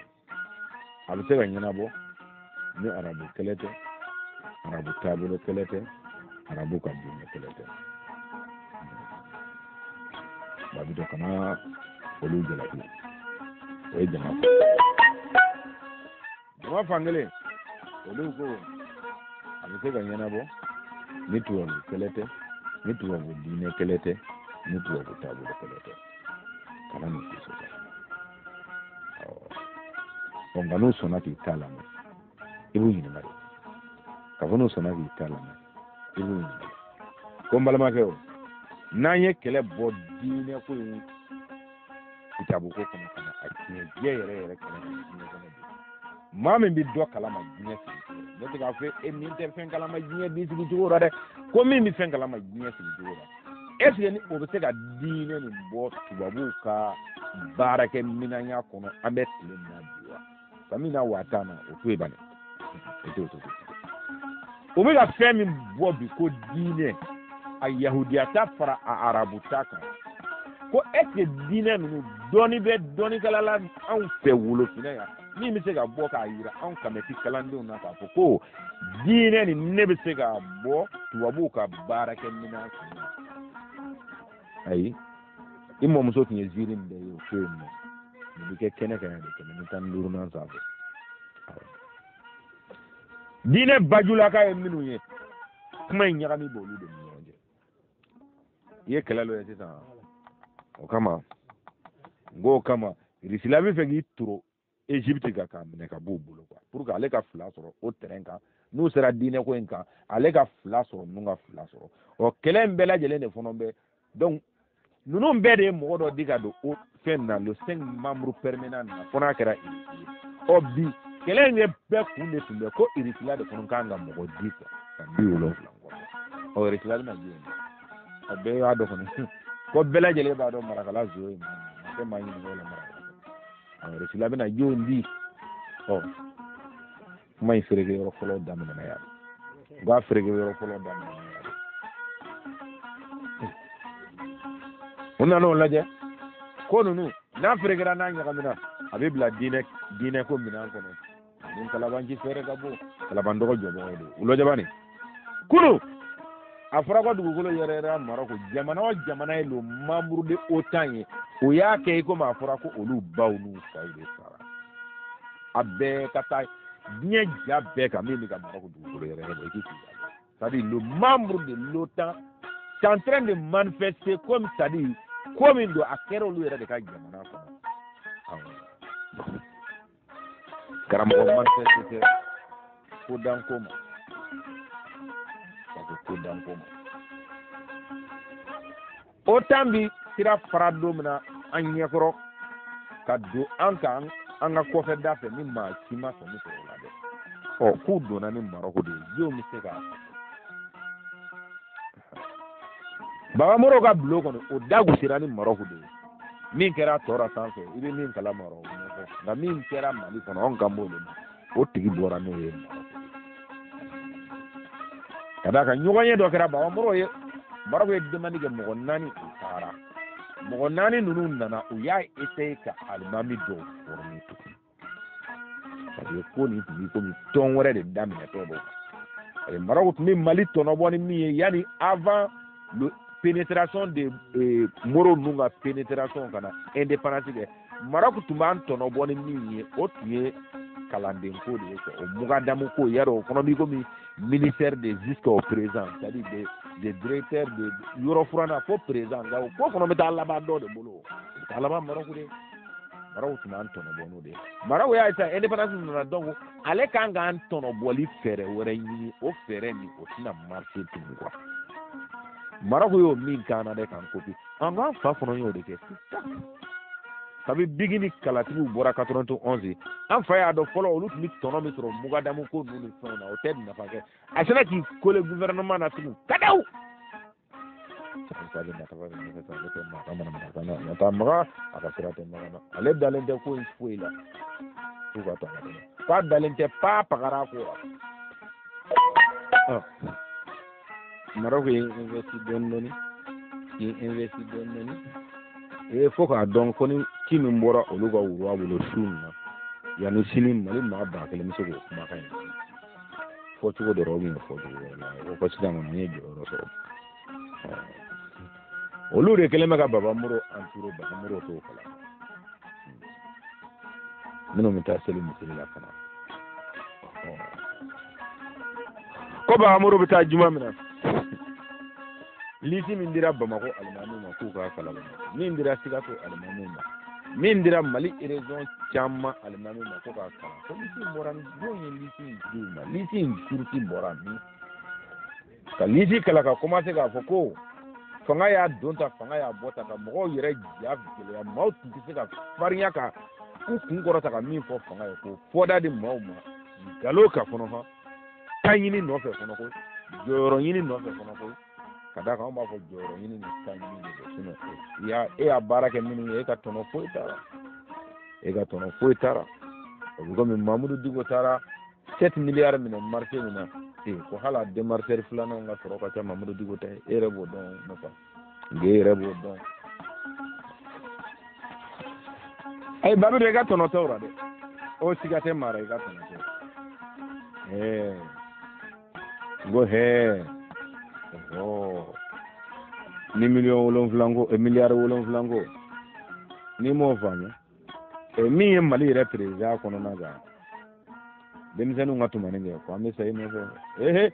a bɛ se ka ɲɛnabɔ ni arabu kɛlɛ tɛ, arabu taabolo kɛlɛ tɛ, arabu ka diinɛ kɛlɛ tɛ. Ba bitɔn kana olu jalaki, o ye jama jama fankelen olu ko a bɛ se ka ɲɛnabɔ ni tubabu kɛlɛ tɛ, ni tubabu diinɛ kɛlɛ tɛ, ni tubabu taabolo kɛlɛ tɛ. Kana nin si sɔsɔ. Ɔ nka n'u sɔnna k'i ta lamɛn, i b'u ɲininka de. K'a fɔ n'u sɔnna k'i ta lamɛn, i b'u ɲininka ko n balimakɛ o, n'an ye kɛlɛ bɔ diinɛ ko in kitabu ko kɔnɔ ka na a tiɲɛ jɛ yɛrɛ yɛrɛ kɛnɛ kan diɲɛ kɔnɔ bi, maa min bɛ dɔ kalama diɲɛ sigi cogo la, ne tɛ k'a fɔ e min tɛ fɛn kalama diɲɛ bi sigi cogo la dɛ, ko min bɛ fɛn kalama diɲɛ sigi cogo la, est ce que ni o bɛ se ka diinɛ nin bɔ tubabuw ka baarakɛminɛnya kɔnɔ an bɛ tile min na bi wa? Samina wa tan na o to yen bani, o to o to o bɛ ka fɛn min bɔ bi ko diinɛ, a yahudiya ta fara a arabu ta kan, ko est ce que diinɛ ninnu dɔnni bɛ dɔnnikɛla la anw fɛ Wolofinna yan min bɛ se ka bɔ k'a yira anw kamɛti kalandenw na k'a fɔ ko diinɛ nin ne bɛ se k'a bɔ tubabuw ka baarakɛminɛn kun na? Ayi, i mɔmuso tun ye ziiri min da i ye, o to yen nɔ. Nin bɛ kɛ kɛnɛ kan yan de, 115nan sanfɛ. Diinɛ bajulaka ye minnu ye, kuma in ɲagami b'olu de ni ɲɔgɔn cɛ. I ye kɛlɛ dɔ ye sisan, o kama n k'o kama Irisila bɛ fɛ k'i toro Egypte kan k'a minɛ ka b'u bolo quoi, pour que ale ka fila sɔrɔ o terrain kan. N'u sera diinɛ ko in kan, ale ka fila sɔrɔ, ninnu ka fila sɔrɔ. Ɔ, kɛlɛ in bɛɛ lajɛlen de fana bɛ. Donc ninnu bɛɛ de ye mɔgɔ dɔ di ka don o fɛn na, le cinq membres permanents na, fo n'a kɛra Irisi ye. Ɔ, bi kɛlɛ in ye bɛɛ kun de tun bɛ ko Irisila de fana kan ka mɔgɔ di quoi, san 70 kɔfɛ. Ɔ, Irisila bɛna di yen. Ɔ, bɛɛ b'a dɔn kɔni ko bɛɛ lajɛlen b'a dɔn marakala zo ye maa min ye, a tɛ maa ɲininka o la marakala. Ɔ, Irisila bɛna jɔn di? Ɔ, kuma in fereke yɔrɔ fɔlɔ daminɛna yan. U k'a fereke yɔrɔ fɔlɔ daminɛna yan. U nan'o lajɛ ko ninnu n'a ferekera, n'a ɲagamina, a bɛ bila diinɛ diinɛ ko minɛn kɔnɔ. Ni kalabanci fɛɛrɛ ka bon, kalaban dɔgɔ jɔbagaw don u lajɛ bani. Kunu a fɔra ko dugukolo yɛrɛ yɛrɛ Marɔku jamana o jamana ye le membre de OTAN ye, o y'a kɛ i komi a fɔra ko olu baw n'u faw de sara. A bɛɛ ka taa diɲɛ ja bɛɛ kan min bɛ ka Marɔku dugukolo yɛrɛ yɛrɛ bɔ, i k'i sigi. C'est-à-dire le membre de l'OTAN c'est en train de manifester comme, c'est-à-dire ko min don, a kɛra olu yɛrɛ de ka jamana kɔnɔ. Karamɔgɔ manifester tɛ ko danko ma, parce que ko danko ma OTAN bi sira fara don min na an ɲɛkɔrɔ ka don an kan an ka kɔfɛ da fɛ, ni maa si ma sɔmi sɔrɔ o la dɛ. Ɔ, k'u donna ni Marɔku de ye, jɔn bɛ se k'a fɔ? Baba Moro ka bulon kɔnɔ, o da gosira ni Marɔku de ye. Min kɛra tɔ la sanfɛ, i bɛ min kalama o ɲɛfɔ, nka min kɛra Mali kɔnɔ, anw kan b'o de ma. O tigi bɔra n'o ye Marɔku ka d'a kan ɲɔgɔn ye dɔ kɛra Baba Moro ye. Marɔku ye demande kɛ, mɔgɔ naani u taara. Mɔgɔ naani ninnu nana, u y'a essayer ka alimami dɔw former tugun, parce que ko nin tun bɛ komi tɔn wɛrɛ de daminɛtɔ don. Parce que Marɔku tun bɛ Mali tɔnɔbɔ ni min ye yanni, avant le pénétration de Moro ninnu ka pénétration ka na indépendance kɛ, Marɔku tun b'an tɔnɔbɔ ni min ye, o tun ye kalanden ko de ye quoi. O mugadamu ko yarɔ, o fana b'i komi ministère de jusqu'au présent, c'est-à-dire des directeurs de yɔrɔ furanna fo présent. Nka o ko fana bɛ taa laban dɔ de bolo, o bɛ taa laban Marɔku de. Marɔku tun b'an tɔnɔbɔ n'o de ye. Marɔku y'a sisan indépendance nana, donc ale kan k'an tɔnɔbɔli fɛɛrɛ wɛrɛ ɲini. O fɛɛrɛ nin, o tɛna marcher tugun quoi. Marɔku y'o min k'an na dɛ, k'an kopi an k'an fa fana y'o de kɛ sisan. Kabi bigi ni kalatigiw bɔra 91, an fa y'a dɔn fɔlɔ olu tun bɛ tɔnɔ min sɔrɔ mugadamu ko ninnu ni fɛnw na, o tɛ nafa kɛ. A sera k'i coller gouvernement na tugun ka daw taa maga a ka sira tɛ maga na. Ale dalen tɛ ko in foyi la k'u ka taa k'a dalen tɛ pa pagara ko la. Marɔku ye investi dɔɔni dɔɔni, ye investi dɔɔni dɔɔni ee fo k'a dɔn ko ni ci min bɔra olu ka wuruwa bolo su in na, yanni sini Mali maa 1000 bɛ se k'o kumakan in fɔ cogo dɔ la ou bien fɔ cogo wɛrɛ la. O ko sisan kɔni, an ye jɔyɔrɔ sɔrɔ. Olu de kɛlen bɛ ka Baba Moro entouré. Baba Moro t'o kalama. Minnu bɛ taa seli misiri la fana, ko Baba Moro bɛ taa juma min na, lisi min dira Bamakɔ alimamiw ma k'u k'a kalan, Bamakɔ min dira Sikaso alimamiw ma, min dira Mali région caman alimamiw ma ko k'a kalan, ko lisi in bɔra min? Jɔn ye lisi in di u ma? Lisi in source bɔra min? Ka lisi kalan ka commencer k'a fɔ ko fanga y'a don ta, fanga y'a bɔ ta, ka mɔgɔw yɛrɛ ja gɛlɛya. Maaw tun tɛ se ka farinya ka u kun kɔrɔta ka min fɔ fanga ye, k'o fɔda di maaw ma nkalon ka fɔnɔ hɔn ta ɲini nɔfɛ fɔnɔ, ko jɔyɔrɔ ɲini nɔfɛ fɔnɔ, ko ka d'a kan anw b'a fɔ jɔyɔrɔ ɲini ni ta ɲini de don. Sinon i y'a e y'a baara kɛ minnu ye, e ka tɔnɔ foyi t'a la, e ka tɔnɔ foyi t'a la. O bɛ komi Mamudu Diko taara 7 miliyari minɛ marché min na. Ko hali a démarcheur filananw ka sɔrɔ ka ca Mamudu Diko ta ye, e yɛrɛ b'o dɔn nafa nka e yɛrɛ b'o dɔn. Ayi Babido i ka tɔnɔ tɛ o la dɛ, o siga tɛ maa la i ka tɔnɔ tɛ. N ko hɛɛ ni miliyɔn 7 ko miliyari 7 ko n'i m'o faamu min ye Mali yɛrɛ président kɔnɔna kan denmisɛnninw ka tumani kɛ ko an bɛ sa i nɔfɛ. Ehe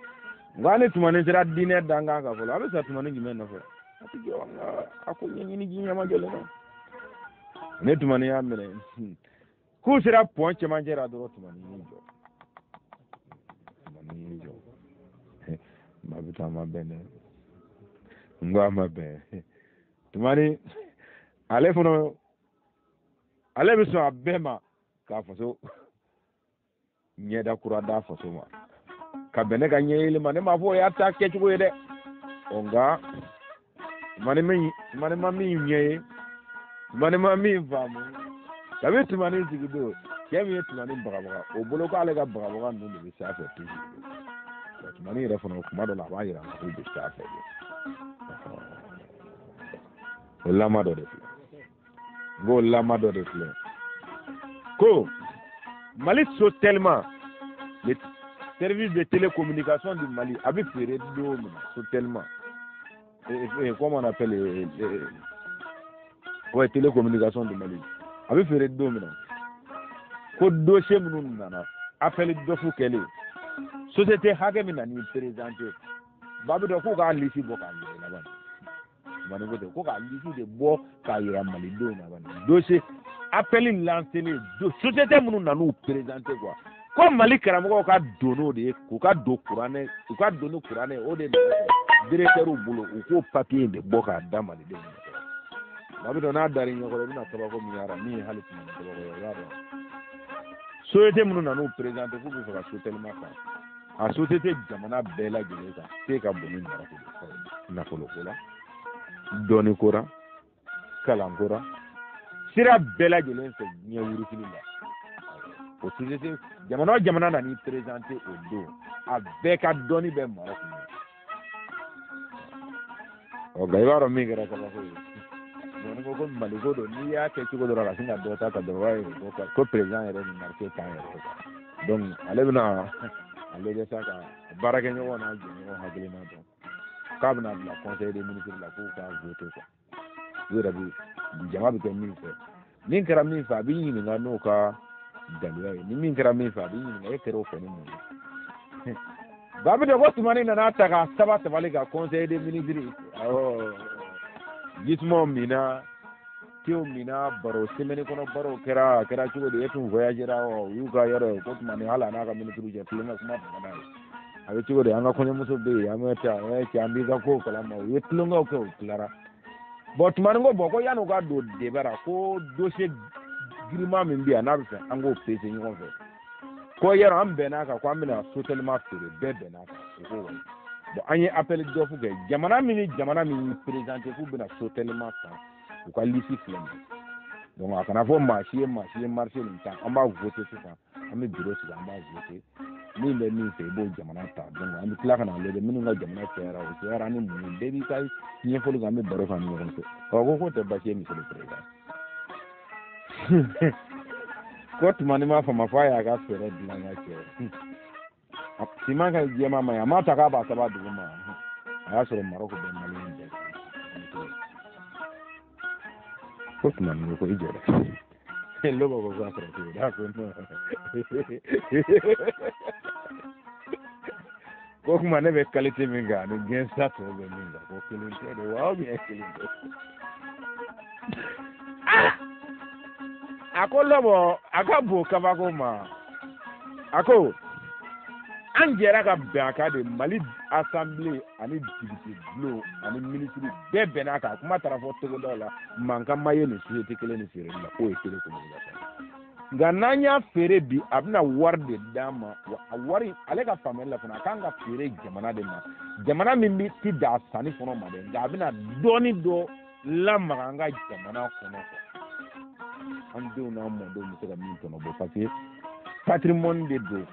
n ko an ni tumani sera diinɛ dankan kan fɔlɔ, a bɛ sa tumani jumɛn nɔfɛ? A tɛ jɔ an ka a ko ɲɛɲini ji ɲɛmajɔlen na. Ne tumani y'a minɛ k'u sera pɔn cɛmancɛ la dɔrɔn, tumani y'i jɔ, tumani y'i jɔ. Maa bɛ taa a ma bɛn dɛ, n ko a ma bɛn. Tumani ale fana ale bɛ sɔn a bɛɛ ma k'a faso ɲɛda kura d'a faso ma ka bɛn ne ka ɲɛyeli ma. Ne m'a fɔ o y'a ta kɛcogo ye dɛ, ɔ nka tumani ma min ɲɛ ye, tumani ma min faamu. Kabi tumani sigi don, cɛ min ye tumani bagabaga o bolo k'ale ka bagabaga ninnu de bɛ s'a fɛ toujours. Tumani yɛrɛ fana kuma dɔ la a b'a yira k'u bɛ s'a fɛ de. O lama dɔ de filɛ, n k'o lama dɔ de filɛ ko Mali Sotelma, le service de télécommunication du Mali, a bɛ feere don min na Sotelma, comment on appelle, ouais, télécommunication du Mali, a bɛ feere don min na, ko dossier minnu nana appel d'offre kɛlen, société hakɛ min nan'i présenter, Babido k'u k'a liste bɔ k'a yira laban. Tumani ko ten ko k'a liste de bɔ k'a yira malidenw na bani, dossier appel lancé société minnu nan'u présenter quoi, ko Mali karamɔgɔw ka don n'o de ye, k'u ka don kuranɛ, u ka don ni kuranɛ o de directeur bolo, u k'o papier de bɔ k'a da malidenw ɲɛkɔrɔ. Babido n'a dar'i ɲɛkɔrɔ, i bɛna kabako min y'a la min ye hali tumani kabako ye, i b'a dɔn. Société minnu nan'u présenter k'u bɛ fɛ ka Sotelma kan, a société jamana bɛɛ lajɛlen kan se ka bon ni Marɔku de nafolo ko la, dɔɔni ko la, kalan ko la, sira bɛɛ lajɛlen fɛ diɲɛ wurukili la. O société jamana o jamana nan'i présenter o don, a bɛɛ ka dɔɔni bɛ Marɔku ɲɛ. Ɔ nka i b'a dɔn min kɛra kabako ye, Tumani ko ko Mali ko don, n'i y'a kɛ cogo dɔ la ka sin ka dɔ ta dɔrɔn, o b'a ye ko président yɛrɛ ni marché t'an yɛrɛ ye quoi. Donc ale bɛna a lajɛ sa ka baarakɛɲɔgɔn n'a jɛɲɔgɔn hakilina dɔn k'a bɛna bila conseil des ministres la k'u k'a voter quoi. U yɛrɛ bɛ jama bɛ kɛ min fɛ, min kɛra min fɛ a bɛ ɲininka n'o ka daluya ye, ni min kɛra min fɛ a bɛ ɲininka e kɛra o fɛ ni mun ye. Babido ko tumani nana ta k'a saba tabali ka conseil des ministres, awɔ, jisumaw minna, tew minna, baro semaine kɔnɔ baro kɛra, a kɛra cogo di, e tun voyagera wa, u y'u ka yɔrɔ ye ko tumani hali a n'a ka ministre cɛ tulonkɛ kuma tun ka d'a ye, a bɛ cogo di, an ka kɔɲɔmuso bɛ yen, an bɛ taa cɛ an b'i ka kow kalama, u ye tulonkɛw kɛ, u tilara. Bon tumani ko bon ko yan'u ka don débat la, ko dossier girinman min bɛ yan n'a bɛ fɛ an k'o pese ɲɔgɔn fɛ, ko yɔrɔ an bɛnn'a kan ko an bɛna Sotelma feere, bɛɛ bɛnn'a kan, o ko wa bon an ye appel d'offre kɛ, jamana min ni jamana min y'i présenter k'u bɛna Sotelma san, u ka liste filɛ nin ye. Donc a kana fɔ maa si ye maa si ye marché nin ta, an b'a voter sisan, an bɛ bureau sigi, an b'a voter, min bɛ min fɛ i b'o jamana ta. Donc an bɛ tila ka na lajɛ minnu ka jamana cayara, o cayara ni mun ye, bɛɛ b'i ka ɲɛfɔli kɛ, an bɛ baro kɛ an ni ɲɔgɔn cɛ. Ɔ ko k'o tɛ baasi ye monsieur le président. Ko tumani m'a faamu f'a y'a ka fɛɛrɛ dilan ka cɛ siman ka jɛman ma ye, a m'a ta k'a b'a saba dugu ma, a y'a sɔrɔ Marɔku bɛ maliyɛn bɛɛ. Ko tumani ko i jɔ dɛ, Lɔbɔ ko k'a sɔrɔ cogo di, a ko non, ko kuma ne bɛ qualité min kan ani gɛnsa tɔw bɛ min kan ko kelen tɛ de wa, ou bien kelen tɛ. A ko Lɔbɔ a ka bon kabako ma, a ko an jɛra ka bɛn a kan de, Mali assemblée ani député bulon ani ministre bɛɛ bɛnn'a kan, kuma taara fɔ togodaw la, mankan ma ye nin société kelen ni feereli la k'o ye télécommunication. Nka n'an y'a feere bi, a bɛna wari de d'an ma, wa a wari ale ka faamuyali la fana, a kan ka feere jamana de ma, jamana min bɛ ti dan a sanni fana ma dɛ, nka a bɛna dɔɔni dɔ lamaga an ka jamana kɔnɔ quoi, an denw n'an mɔdenw bɛ se ka min tɔnɔ bɔ, parce que patrimoine de don,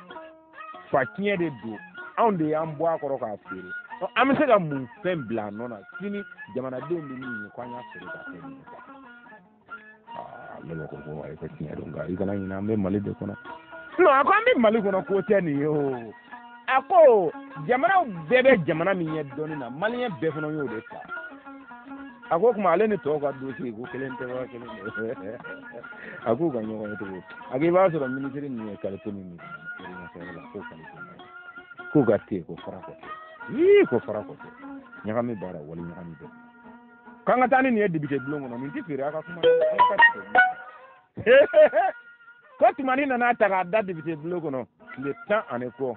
faciyɛn de don, Anw de y'an bɔ a kɔrɔ k'a feere. An bɛ se ka mun fɛn bila a nɔ na sini jamanadenw bɛ min ye ko an y'a feere ka fɛn min ta. Ne ko ko ayi, ko tiɲɛ don, nka i kana ɲinɛ, an bɛ Mali de kɔnɔ. Non, a ko an bɛ Mali kɔnɔ, ko tɛ nin ye o. A ko jamanaw bɛɛ bɛ jamana min ɲɛ dɔnni na, maliyɛn bɛɛ fana y'o de ta. A ko kuma ale ni tɔw ka dossier ko kelen tɛ wa kelen de. A k'u ka ɲɔgɔn ye cogo. A ko i b'a sɔrɔ minisiri ninnu ye qualité min la, k'o qualité ma ɲi. K'u ka te ko fara kɔ tɛ. Ii, ko fara kɔ tɛ. Ɲagami baara wali ɲagami bɛɛ. K'an ka taa ni nin ye député bulon kɔnɔ, nin tɛ feere a ka kuma. An ka taa député bulon kɔnɔ. Ko Tumani nana ta k'a da député bulon kɔnɔ tile 10 ani kɔ.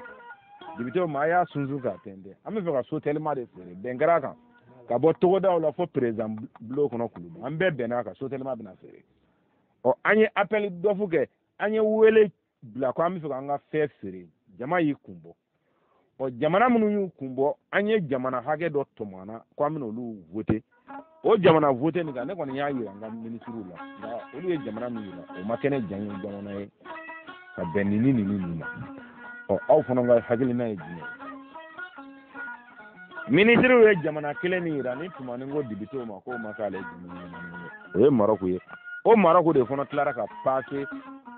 Député ma, a y'a sunsun k'a tɛntɛn. An bɛ fɛ ka SOTELMA de feere. Bɛn kɛra a kan. Ka bɔ togodaw la fo président bulon kɔnɔ Kuluba. An bɛɛ bɛnna a kan, SOTELMA bɛna feere. Ɔ, an ye appel d'offre kɛ, an ye wele bila ko an bɛ fɛ k'an ka fɛn feere. Jama y'i kun bɔ. Ɔ, jamana minnu y'u kun bɔ, an ye jamana hakɛ dɔ tɔmɔ an na ko an bɛna olu voter. O jamana voter nin kan, ne kɔni y'a yira n ka minisiriw la, nka olu ye jamana min yira, o ma kɛ ne jan ye jamana ye ka bɛn nin ni nin ni nin ma. Ɔ, aw fana ka hakilina ye jumɛn ye? Minisiriw ye jamana kelen min yira, ni Tumani ko députéw ma k'o ma k'ale jamana ye, o ye Marɔku ye. O Marɔku de fana tilara ka passer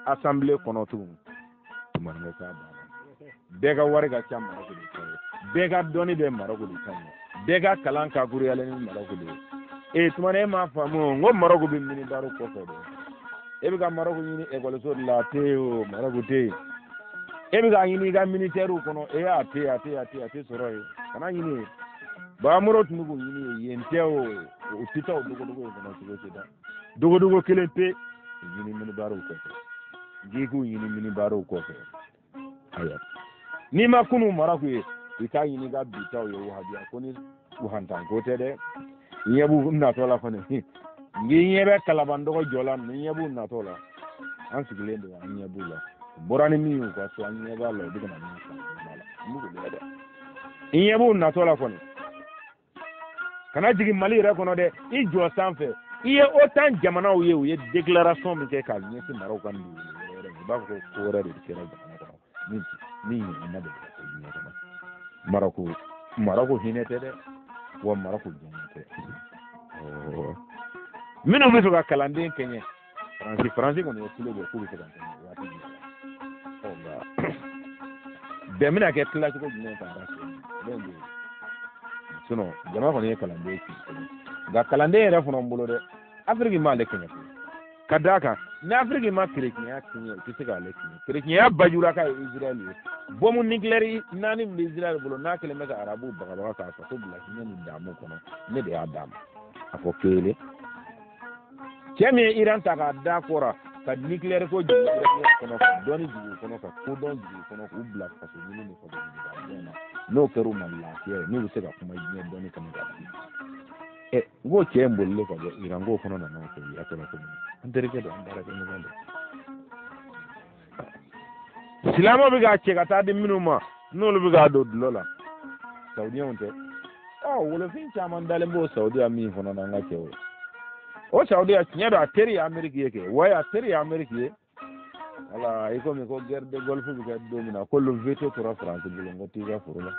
assemblée kɔnɔ tuguni. Tumani ko k'a banna. Bɛɛ ka wari ka ca Marɔku de ta ye, bɛɛ ka dɔnni bɛ Marɔku de ta ye, bɛɛ ka kalan ka kuruyalen ni Marɔku de ye. Ee, Tumani, e m'a faamu n ko Marɔku bɛ minibaro kɔfɛ dɛ. E bɛ ka Marɔku ɲini ekɔliso de la, a tɛ yen o, Marɔku tɛ yen. E bɛ k'a ɲini i ka ministère kɔnɔ, e a tɛ yen, a tɛ yen, a tɛ yen, a tɛ sɔrɔ yen. Kana ɲini yen. Bamoro tun bɛ k'o ɲini yen, yen tɛ o, o tɛ taa o dogodogo in kɔnɔ cogo si la. Dogodogo kelen pe, o ɲini minibarow kɔfɛ. K'i k'u ɲini minibarow kɔfɛ. Ayiwa, n'i ma kunu Marɔku ye, i k'a ɲini ka bi taw ye wahabiya ko ni hantan ko tɛ dɛ. I ɲɛ b'u natɔ la kɔni, n k'i ɲɛ bɛ kalaban dɔgɔ jɔ la, n ɲɛ b'u natɔ la. An sigilen don, an ɲɛ b'u la. U bɔra ni min ye u ka so, an ɲɛ b'a la, u bɛ ka na min san, an ɲɛ b'a la, an bɛ k'o dɛ. I ɲɛ b'u natɔ la kɔni. Kana jigin Mali yɛrɛ kɔnɔ dɛ, i jɔ sanfɛ. I ye OTAN jamanaw ye, u ye déclaration min kɛ k'a ɲɛsin Marɔku ka nin wɛrɛ ma, i b'a fɔ ko ko wɛrɛ de kɛra jamana kɔnɔ min ɲɔgɔn ma deli ka kɛ diɲɛ kɔnɔ. Marɔku hinɛ tɛ dɛ, wa Marɔku jɔn tɛ. Minnu bɛ fɛ ka kalanden kɛɲɛ, Faransi kɔni ye kulo bɔ k'u bɛ fɛ ka kɛɲɛ waati jumɛn? Ɔ, nka bɛn bɛna kɛ tila cogo jumɛn kan ka sɔrɔ bɛn bɛ yen? Sinon jama kɔni ye kalanden ci, nka kalanden yɛrɛ fana bolo dɛ, Afiriki m'ale kɛɲɛ koyi. Ka d'a kan ni Afiriki ma kerecɛnya kɛɲɛ, u tɛ se k'ale kɛɲɛ. Kerecɛnya bajuraka ye Israɛl ye. Bɔmu nucléaire 4 min bɛ Israɛl bolo, n'a kɛlen bɛ ka arabuw bagabaga k'a faso bila hinɛ ni damu kɔnɔ, ne de y'a d'a ma. A fɔ kelen, cɛ min ye Iran ta k'a da kɔra ka nucléaire ko jigin Iran kɔnɔ, ka dɔnni jigin u kɔnɔ, ka kodɔn jigin u kɔnɔ, k'u bila faso ɲini ni faso ɲini ka dɔn na, n'o kɛra u ma lafiya ye, n'u bɛ se ka kuma diɲɛ dɔnni kama ka bi. Ɛ, n ko cɛ in bolilen ka bɔ Iran k'o fana nana o fɛ yen, a kɛra komi an terikɛ don, an baarakɛɲɔgɔn don. Silamɛw bɛ k'a cɛ ka taa di minnu ma, n'olu bɛ k'a don dulɔ la, Saudiyɛnw tɛ. Ɔ, wolofin caman dalen b'o Saudiya min fana na, an ka cɛw ye. O Saudiya, tiɲɛ don, a teri ye Ameriki ye kɛ, wa a teri ye Ameriki ye. Wala i komi ko guerre de Golfe bɛ kɛ don min na, ko le veto tora Faransi bolo, n ko t'i ka foro la.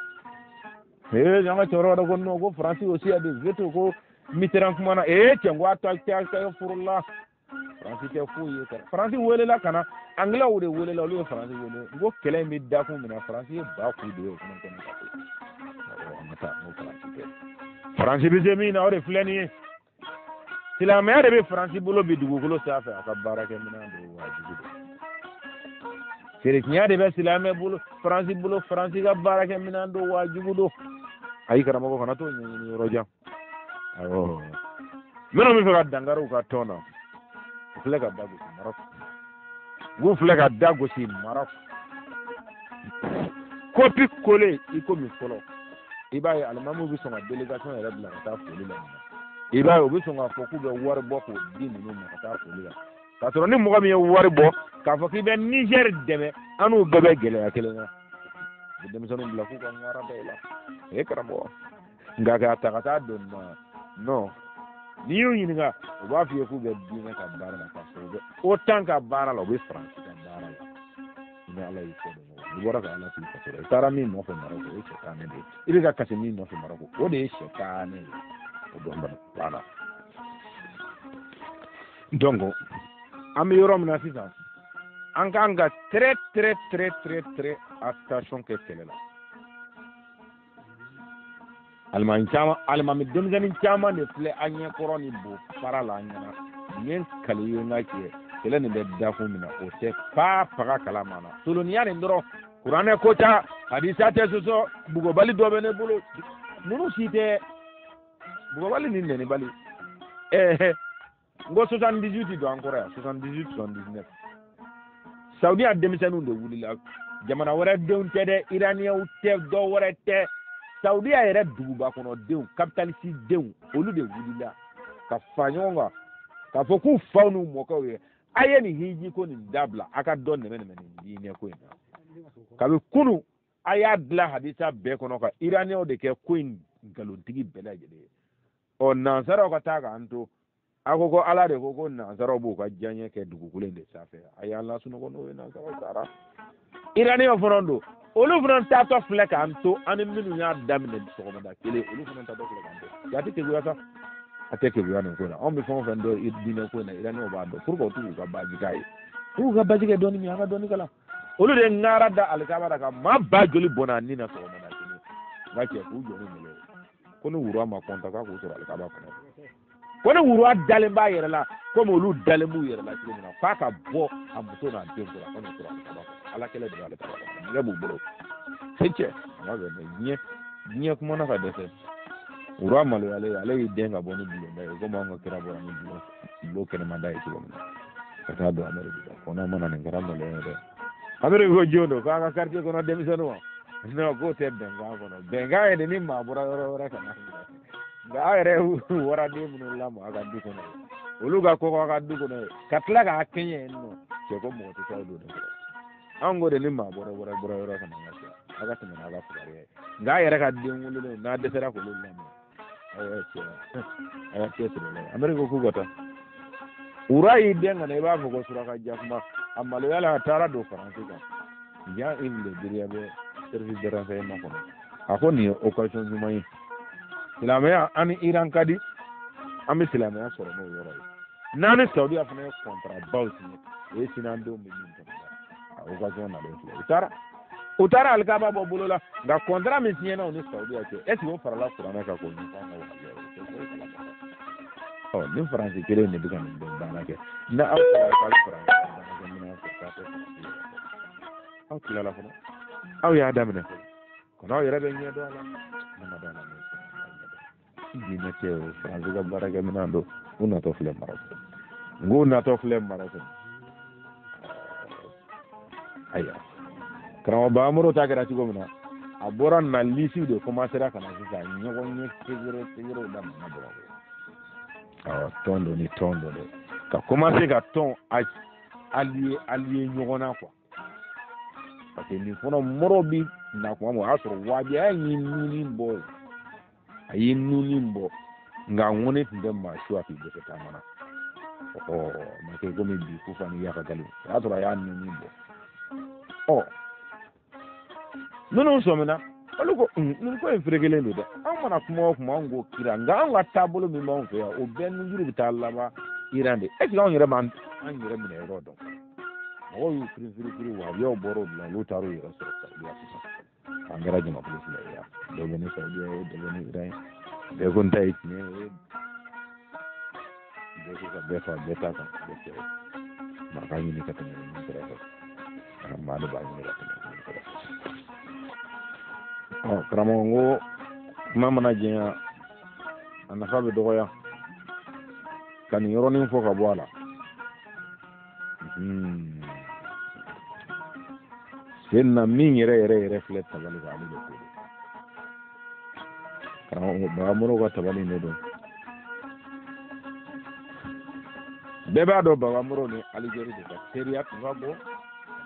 Ee, an ka cɛkɔrɔba dɔ ko non, ko Faransi aussi a des veto, ko Mitterrand kumana. Ee cɛ, n ko a ta tɛ foro la. Faransi tɛ foyi ye. Faransi welela ka na, Anglais de welela, olu ye Faransi wele. N ko kɛlɛ in bɛ dakun min na, Faransi ye ba ku de ye o fana kɔnɔ ka koyi. An ka taa, n ko Faransi tɛ. Faransi bɛ se min na, o de filɛ nin ye. Silamɛya de bɛ Faransi bolo bi dugukolo sanfɛ, a ka baarakɛminɛn don, wajibi don. Kerecɛnya de bɛ silamɛ bolo, Faransi bolo, Faransi ka baarakɛminɛn don, wajibi don. Ayi karamɔgɔ, kana t'o ɲɛɲini yɔrɔ jan. Awɔ, minnu bɛ fɛ ka dankari u ka tɔn na, u filɛ ka da gosi Marɔku. U filɛ ka da gosi Marɔku. Kopi kole i komi fɔlɔ, i b'a ye alimamiw bɛ sɔn ka délégation yɛrɛ bila ka taa foli la nin na. I b'a ye u bɛ sɔn k'a fɔ k'u bɛ wari bɔ k'o di ninnu ma ka taa foli la, k'a sɔrɔ ni mɔgɔ min ye wari bɔ k'a fɔ k'i bɛ Niger dɛmɛ, an n'u bɛɛ bɛ gɛlɛya kelen na. U bɛ denmisɛnninw bila k'u ka ŋara da i la. E karamɔgɔ, nka k'a ta ka taa don nin na, non, n'i y'u ɲininka, u b'a f'i ye k'u bɛ diinɛ ka baara la, k'a sɔrɔ u bɛ OTAN ka baara la, u bɛ Faransi ka baara la. Ni Ala y'i kɔ don ɲɔgɔn na. I bɔra ka Ala to i faso la. I taara min nɔfɛ Marɔku, o ye sɛtanɛ de ye. I bɛ ka kasi min nɔfɛ Marɔku, o de ye sɛtanɛ ye. O dɔn bana banna. Donc an bɛ yɔrɔ min na sisan, an kan ka très très très très très attention kɛ kɛlɛ la. Alimami caman, alimami denmisɛnnin caman de filɛ an ɲɛkɔrɔ ni bo fara la an ɲɛna. Nin ye kali ye n ka cɛ, kɛlɛ nin bɛ dakun min na, o tɛ fa faga kalama na. Soloniya nin dɔrɔn, kuranɛ ko ta, hadisa tɛ sɔsɔ, bugɔbali dɔ bɛ ne bolo. Ninnu si tɛ bugɔbali ni nɛnibali. N ko 78 don an kɔrɔ yan, 78, 79. Saudiya denmisɛnninw de wulila, jamana wɛrɛ denw tɛ dɛ, iraniyɛnw tɛ, dɔ wɛrɛ tɛ. Saudiya yɛrɛ duguba kɔnɔ denw, kapitalisi denw, olu de wulila ka fa ɲɔgɔn kan k'a fɔ k'u faw n'u mɔkɛw ye, a ye nin hiji ko nin dabila, a ka dɔ nɛmɛ nɛmɛ nin diinɛ ko in na. Kabi kunu a y'a dilan hadisa bɛɛ kɔnɔ ka iraniyɛnw de kɛ ko in nkalontigi bɛɛ lajɛlen ye. Ɔ nansaraw ka taa k'an to, a ko ko Ala de ko ko nansaraw b'u ka diyaɲɛ kɛ dugukolo in de sanfɛ. A y'an lasunɔgɔ n'o ye, nansaraw taara. Iraniyɛnw fana don, olu fana taatɔ filɛ k'an to, an ni minnu y'a daminɛ sɔgɔmada kelen, olu fana taatɔ filɛ k'an to. A tɛ keguya sa, a tɛ keguya nin ko in na. Anw bɛ fɛn o fɛn dɔn diinɛ ko in na, iraniyɛnw b'a dɔn. Pour que u t'u ka baji k'a ye, u ka baji kɛ dɔɔni min, an ka dɔɔni kalan. Olu de ye ŋara da alikaba la ka maa ba joli bɔnna a ni na sɔgɔmada kelen. N ka cɛ, k'u jɔ ni malo ye ko ni wura ma kɔnta k'a k'u sɔrɔ alikaba kɔnɔ, ko ni wura dalen b'a yɛrɛ la komi olu dalen b'u yɛrɛ la cogo min na, k'a ka bɔ a muso n'a den kɔrɔ, a ka n'u sɔrɔ alikaba kɔnɔ. Ala kɛlɛ de b'ale kaba kɔnɔ, nɛgɛ b'u bolo. E cɛ, a ma bɛn dɛ, diɲɛ kumana ka dɛsɛ. Wura maloyalen, ale y'i den ka bɔ ni bulonda ye komi anw ka kira bɔra ni bulon kɛnɛmada ye cogo min na ka taa don Ameriki kan. Ko n'a mana nin kɛra maloya ye dɛ. Ameriki ko jɔn don k'an ka quartier kɔnɔ denmisɛnninw wa? Non, k'o tɛ bɛnkan kɔnɔ. Bɛnkan ye de ni maa bɔra yɔrɔ wɛrɛ ka na. Nka aw yɛrɛ ye waraden minnu lamɔ aw ka du kɔnɔ, olu ka kɔkɔ aw ka du kɔnɔ ye, ka tila k'a kɛɲɛ yen nɔ, cɛ ko mɔgɔ tɛ taa don nin kɔrɔ. Anw ko de ni maa bɔra wɛrɛ bɔra yɔrɔ ka na an ka cɛ, aw ka tɛmɛ n'aw ka fugariya ye. Nka aw yɛrɛ ka den wololenw n'a dɛsɛra k'olu lamɔ, aw y'a cɛ, aw y'a cɛ siri o la. Ameriki ko k'u ka taa. Wura y'i den ka na, i b'a fɔ ko suraka jakuma. A maloya la, a taara don Faransi kan. Jean-Yves Le Drian bɛ service de renseignement kɔnɔ. A ko nin ye occasion ɲuman ye. Silamɛya, an ni Iran ka di, an bɛ silamɛya sɔrɔ n'o yɔrɔ ye. N'an ni Saudiya fana ye contrat baw signé, o ye sini an denw bɛ min tɔnɔ la. A occasion nalen filɛ. U taara alikaba bɔ bolo la, nka contrat min signé na u ni Saudiya cɛ, est ce que o farala kuranɛ kan k'o ɲɛfɔ an ka wahabiyaw ye? O tɛ foyi kalama. Ɔ ni Faransi kelen de bɛ ka nin bɛɛ baara kɛ, ni aw sera k'a bɛ Faransi ka baarakɛminɛn fɛ k'a tɛ Faransi yɛrɛ fɛ, aw tilala fɔlɔ, aw y'a daminɛ fɔlɔ, kɔnɔ aw yɛrɛ bɛ ɲɛ dɔn a la, ne ma dɔn a la, ne diinɛ tɛ o, Faransi ka baarakɛminɛn don. U natɔ filɛ Marɔku, n k'u natɔ filɛ Marɔku. Ayiwa, karamɔgɔ Bamoro ta kɛra cogo min na, a bɔra na lisiw de commencera ka na sisan ɲɔgɔn ye segere segerew daminɛna Bamakɔ. Awɔ, tɔn dɔ ni tɔn dɔ dɛ ka commencer ka tɔn allié allié ɲɔgɔn na quoi, parce que nin fana mɔrɔ bi na kuma min, o y'a sɔrɔ wajibiya ye nuni bɔ, a ye nuni bɔ, nka ŋɔni tun tɛ maa su a k'i dɛsɛ taama na. Ɔ ma kɛ komi bi kufa ni yaka gali, o y'a sɔrɔ a y'a nuni bɔ. Ɔ minnu sɔmina, olu ko nin ko in ferekelen don dɛ, anw mana kuma o kuma, anw ko kira, nka anw ka taabolo min b'anw fɛ yan, o bɛɛ nujuru bɛ taa laban Iran de. Est ce que anw yɛrɛ b'an an yɛrɛ minɛ yɔrɔ dɔn? Mɔgɔw y'u firin firin firin, wahabiyaw bɔra o de la, olu taar'u yɛrɛ sɔrɔ Saudiya sisan. An kɛra jamakulu fila ye yan, dɔ bɛ ni Saudiya ye, dɔ bɛ ni Iran ye. Bɛɛ ko n ta ye tiɲɛ ye, bɛɛ ko ka bɛɛ fa bɛɛ ta kan, bɛɛ cɛ maa k'a ɲini ka tɛmɛ ninnu kɛrɛfɛ, maa de b'a ɲini ka tɛmɛ ninnu kɛrɛfɛ. Ɔ karamɔgɔ, n ko kuma mana janya, a nafa bɛ dɔgɔya. Ka nin yɔrɔnin fɔ ka bɔ a la, sen na min yɛrɛ yɛrɛ yɛrɛ filɛ tabali kan, ale de ko don. Karamɔgɔ Bagamoro ka tabali in de don. Bɛɛ b'a dɔn Bagamoro ni Alijeri de ka teriya tun ka bon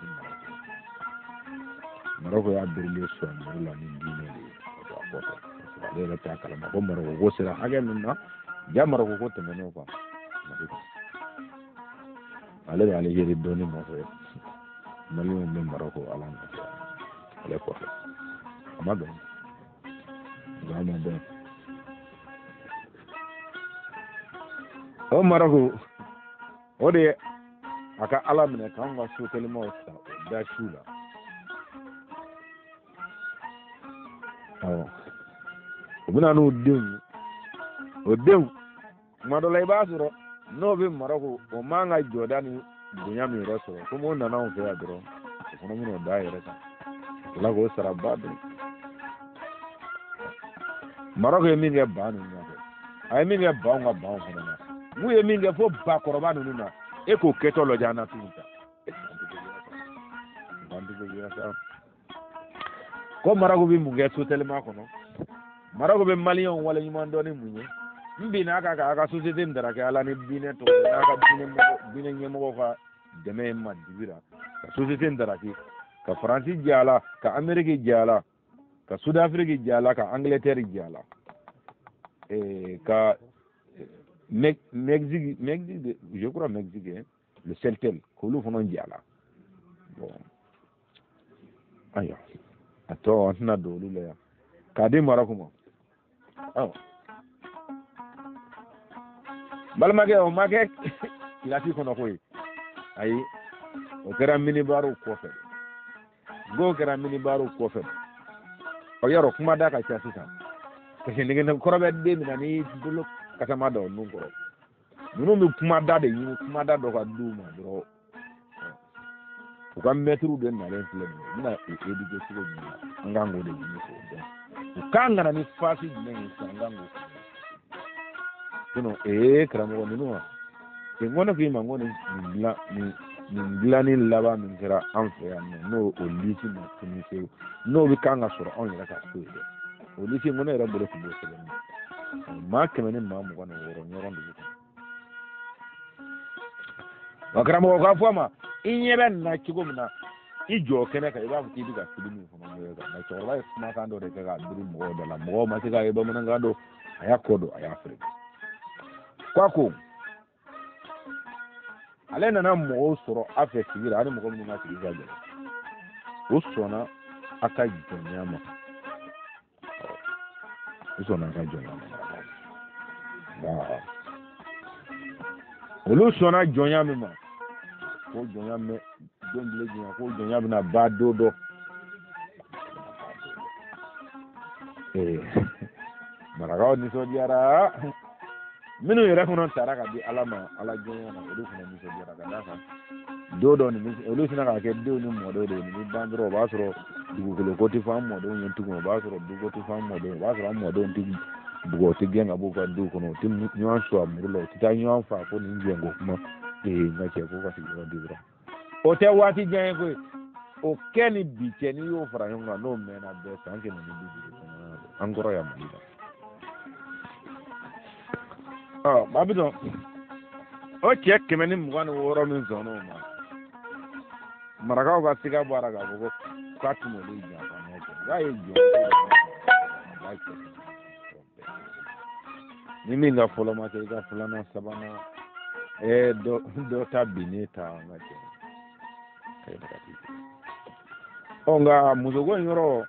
ani Marɔku. Marɔku y'a birilen sɔn muru la ni diinɛ de ye ka don a kɔfɛ, parce que ale yɛrɛ t'a kalama ko Marɔku ko sera hakɛ min na, ja Marɔku ko tɛmɛn'o kan Mali kan. Ale bɛ Alijeri dɔɔni nɔfɛ, Maliyɛnw bɛ Marɔku Ala nɔfɛ. Ale kɔfɛ a ma bɛn, nka a ma bɛn. O Marɔku o de ye a ka ala minɛ k'anw ka sotelimaw ta o da su la. Awɔ, u bɛ na n'u denw ye. O denw tuma dɔ la i b'a sɔrɔ n'o bɛ Marɔku, o man ka jɔda ni bonya min yɛrɛ sɔrɔ, komi o nana anw fɛ yan dɔrɔn, o fana bɛna o da a yɛrɛ kan ka tila k'o sara ba dun. Marɔku ye min kɛ ba ninnu na, a ye min kɛ baw ka baw fana na, n'u ye min kɛ fo bakɔrɔba ninnu na, e k'o kɛtɔ lajɛ an na tuguni ta. Ko Marɔku bɛ mun kɛ sotɛlima kɔnɔ? Marɔku bɛ maliyɛnw waleɲuman dɔn ni mun ye? N binna a kan k'a ka sosiyete in daraki ala ni diinɛ tɔgɔ ye, n'a ka diinɛ ɲɛmɔgɔw ka dɛmɛ ye ma dibi la ka sosiyete in daraki, ka Faransi jɛ a la, ka Ameriki jɛ a la, ka Sudafiriki jɛ a la, ka Angleterre jɛ a la, ka Mexique, Mexique, je crois Mexique, hein, le Celtel, k'olu fana jɛ a la. Bon, ayiwa, a tɔ an tɛna don olu la yan k'a di Marɔku ma. Awɔ, balimakɛ, o ma kɛ kilasi kɔnɔ koyi, ayi, o kɛra minibariw kɔfɛ. N'o kɛra minibariw kɔfɛ, ɔ yɔrɔ kuma da ka ca sisan, parce que nɛgɛ kɔrɔ bɛ den min na, n'i bolo kasama da o nun kɔrɔ, ninnu bɛ kuma da de ɲini, kuma da dɔ ka d'u ma dɔrɔn. U ka mɛtiriw de nalen filɛ nin ye, u bɛna u éduquer cogo jumɛn na, an kan k'o de ɲini k'o dɔn. U kan ka na ni fasi jumɛn ye sisan, an kan k'o sinon karamɔgɔ ninnu wa n ko ne k'i ma n ko nin dilan nin dilanni laban min kɛra an fɛ yan nɔ, n'o o lisi ma tunu fewu, n'o bɛ kan ka sɔrɔ anw yɛrɛ ka so ye dɛ, o lisi n ko ne yɛrɛ bolo tun b'o sɛbɛn maa 126 ɲɔgɔn dugu kɔnɔ. Wa karamɔgɔ k'a fɔ a ma, i ɲɛ bɛ nin na cogo min na, i jɔ kɛnɛ kan, i b'a fɔ k'i bɛ ka filimu fana kɛ nka cɛkɔrɔba ye kumakan dɔ de kɛ k'a biri mɔgɔw da la, mɔgɔw ma se k'a ye bamanankan don, a y'a kɔ don, a y'a feere. Ko a ko ale nana mɔgɔw sɔrɔ a fɛ sigi la, ani mɔgɔ minnu ka sigi ka gɛlɛn, o sɔnna a ka jɔnya ma, u sɔnna a ka jɔnya ma. Olu sɔnna jɔnya min ma, ko jɔnya mɛ don bile jɔnya, ko jɔnya bɛna ban don dɔ. Marakaw nisɔndiyara, minnu yɛrɛ fana tara ka di ala ma ala jɔnya na, olu fana nisɔndiyara ka d'a kan don dɔ nin olu sina k'a kɛ denw ni mɔdenw de ye. Nin bɛ ban dɔrɔn, o b'a sɔrɔ dugukolo ko tɛ fɔ an mɔdenw ye tugun, o b'a sɔrɔ duko tɛ fɔ an mɔdenw, o b'a sɔrɔ an mɔdenw tɛ bugɔ, u tɛ gɛn ka b'u ka du kɔnɔ, u tɛ ɲɔgɔn su a muru la, u tɛ taa ɲɔgɔn faa ko nin jɛnko kuma. N ka cɛ ko ka sigiyɔrɔ di dɔrɔn, o tɛ waati jan ye koyi. O kɛ ni bi cɛ, n'i y'o fara ɲɔgɔn kan, n'o mɛnna bɛɛ san 150 kɔnɔ an kɔrɔ yan Mali la. Ɔ Babitɔn, o cɛ 126 min sɔnn'o ma, marakaw ka siga bɔra k'a fɔ ko k'a tun olu janfa n'o kɛ, k'a ye jɔn a b'a cɛ. Ni min ka fɔlɔ ma kɛ, i ka filanan sabanan dɔ ta binnen ta an ka cɛ. Ɔ nka musoko in yɔrɔ,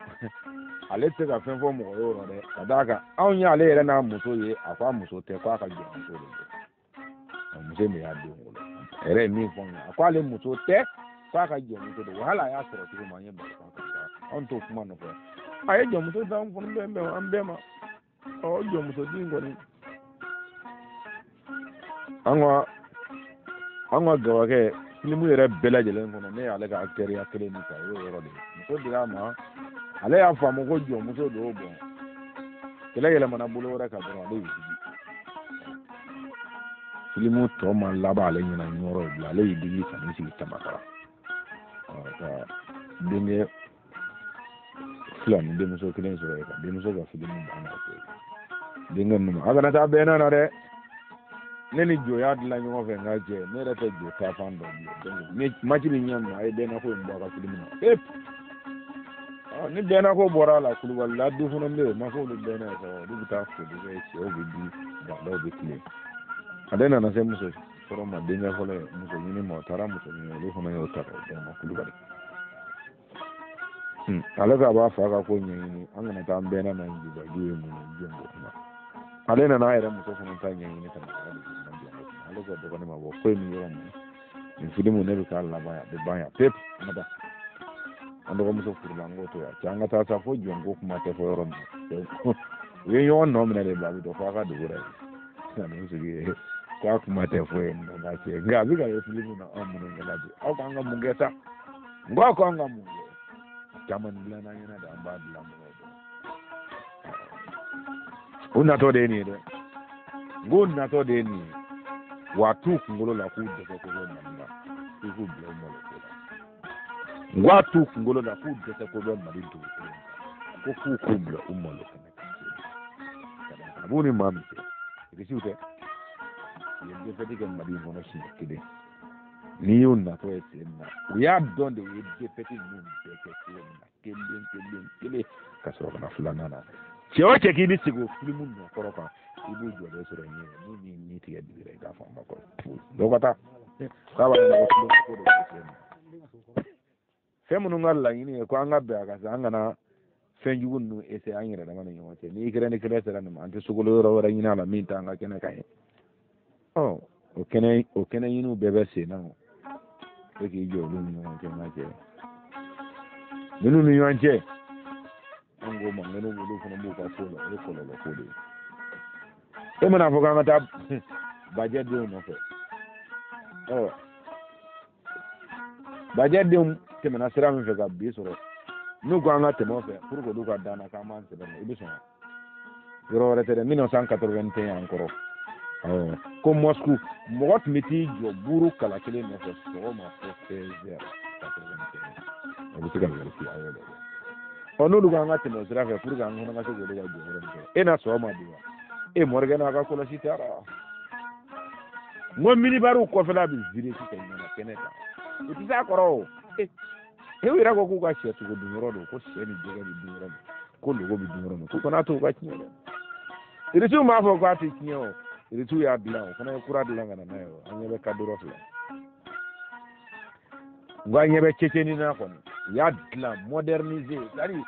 ale tɛ se ka fɛn fɔ mɔgɔ ye o yɔrɔ dɛ, ka d'a kan anw y'ale yɛrɛ n'a muso ye, a ko a muso tɛ, ko a ka jɔnmuso de don, muso min y'a den wolo. A yɛrɛ ye min fɔ n ye, a ko ale muso tɛ, ko a ka jɔnmuso don. Wa hali a y'a sɔrɔ cogo min, an ye baro k'a kan, anw t'o kuma nɔfɛ. A ye jɔnmuso d'an fana bɛn bɛn an bɛɛ ma. Ɔ jɔnmuso den kɔni, an ka gawakɛ filimu yɛrɛ bɛɛ lajɛlen kɔnɔ, ne y'ale ka akitɛriya kelen min ta, o y'o yɔrɔ de ye. Muso dira a ma, ale y'a faamu ko jɔnmuso don. Bɔn, kɛlɛ yɛlɛmana bolo wɛrɛ kan dɔrɔn, ale y'i digi. Filimu tɔ ma laban ale ɲɛna ɲɔrɔ ye bilen, ale y'i digi ka n'i sigi Tamakara ka denkɛ fila ni denmuso kelen sɔrɔ yen, ka denmuso ka filimu banna fɛ denkɛ ninnu ma. A kana taa bɛnna na dɛ, ne ni jo y'a dilan ɲɔgɔn fɛ, n ka jɛ ne yɛrɛ tɛ jo taa fan dɔn bilen. Donc ni maci bɛ ɲɛ min, a ye bɛnna ko in bɔ a ka filimu na pewu. Ni bɛnna ko bɔra a la, Kulubali la du fana bɛ yen, o ma k'olu bɛnna ye sa, olu bɛ taa foli kɛ, cɛw bɛ di, daw bɛ tilen. Ale nana se muso sɔrɔ ma, denkɛ fɔlɔ ye muso ɲini ma, o taara muso ɲini, olu fana y'o ta k'o d'o ma Kulubali. Ale ko a b'a fa ka ko ɲɛɲini, an kana taa an bɛnna na jubaju ye mun ye jɔn ko kuma. Ale nana a yɛrɛ muso fana ta ɲɛɲini ka na jɔn ko kuma. Ale ko dɔgɔnin ma bɔ ko ye nin yɔrɔ min nin filimu ne bɛ k'a laban yan, a bɛ ban yan pewu. An ka taa an dɔgɔmuso furula, an k'o to yan cɛ, an ka taa sa fo jɔn ko kuma tɛ fɔ yɔrɔ min na. U ye ɲɔgɔn nɔ minɛ de bila, a bɛ dɔn fo a ka dugu la yen. Nka sigi ye k'a kuma tɛ fɔ yen nɔ, nka cɛ, nka a bɛ ka ye filimu na anw minnu kɛla bi, aw k'an ka mun kɛ sa? N ko aw k'an ka mun kɛ? Caman dilanna an ɲɛna de, an b'a dilan mɔgɔw dɔn. O natɔ de ye nin ye dɛ. N ko natɔ de ye nin ye wa, a t'u kunkolo la k'u dɛsɛ ko bɛ Mali la, k'u k'u bila u malo ko la. N ko a t'u kunkolo la k'u dɛsɛ ko bɛ Mali dugukolo kan, ko f'u k'u bila u malo kɛnɛ kan. A b'u ni maa min cɛ, Irisiw tɛ, u ye défaite kɛ Mali in kɔnɔ siɲɛ kelen. N'i y'u natɔ ye sen na, u y'a dɔn de u ye défaite ninnu bɛɛ kɛ cogo min na, kelen kelen kelen, ka sɔrɔ ka na filanan na. Cɛ o cɛ k'i bɛ segin o filimu nɔkɔrɔ kan, i b'u jɔlen sɔrɔ ɲɛ n'u ni ni tigɛ digira i k'a fɔ an ma kɔrɔ dɔw ka taa k'a b'a ɲɛnabɔ filimu ko de bɛ sen na. Fɛn minnu ka laɲini ye ko an ka bɛn a ka se, an kana fɛn jugu ninnu essayer an yɛrɛ dama ni ɲɔgɔn cɛ. Ni Ukraine kɛlɛ sera nin ma, an tɛ sogolo yɔrɔ wɛrɛ ɲini a la min t'an ka kɛnɛ kan ye. Ɔ o kɛnɛ, o kɛnɛ ɲiniw bɛɛ bɛ sen na. O e k'i jɔ olu ni ɲɔgɔn cɛ, n ka cɛ, ninnu ni ɲɔgɔn cɛ, an ko ma n'olu olu fana b'u ka ko la, o ye kɔlɔlɔ ko de ye. E mana fɔ k'an ka taa bajɛ denw nɔfɛ, ɔ bajɛ denw tɛmɛna sira min fɛ ka bi sɔrɔ, n'u ko an ka tɛmɛ o fɛ pour que olu ka dan na k'an b'an sɛbɛn, i bɛ sɔn wa? Yɔrɔ wɛrɛ tɛ dɛ, 1981 an kɔrɔ, awɔ, ko Moscou mɔgɔ tun bɛ t'i jɔ buuru kala kelen nɔfɛ sɔgɔma fo 16 heures 81. O bɛ se ka vérifier, a y'o lajɛ. Ɔ n'olu ko an ka tɛmɛ o sira fɛ pour que an fana ka se k'olu ka jɔyɔrɔ min sɔrɔ, e na sɔn o ma bi wa? E morikɛ n'a ka kɔlɔsi taara, n ko minibariw kɔfɛla bɛ vire sisan ɲɛna kɛnɛ kan, u tɛ s'a kɔrɔ o. E u yɛrɛ ko k'u ka sɛ sogo dun yɔrɔ don, ko sɛ ni jɛgɛ bɛ dun yɔrɔ min, ko logo bɛ dun yɔrɔ min, k'u kana to u ka tiɲɛ dɛ. Irisiw m'a fɔ k'a tɛ tiɲɛ o, irisiw y'a dilan, o fana ye kura dilan ka na n'a ye o. An ɲɛ bɛ kadɔrɔ filɛ, n ko an ɲɛ bɛ Tchétchénie na kɔni, u y'a dilan moderniser, c'est à dire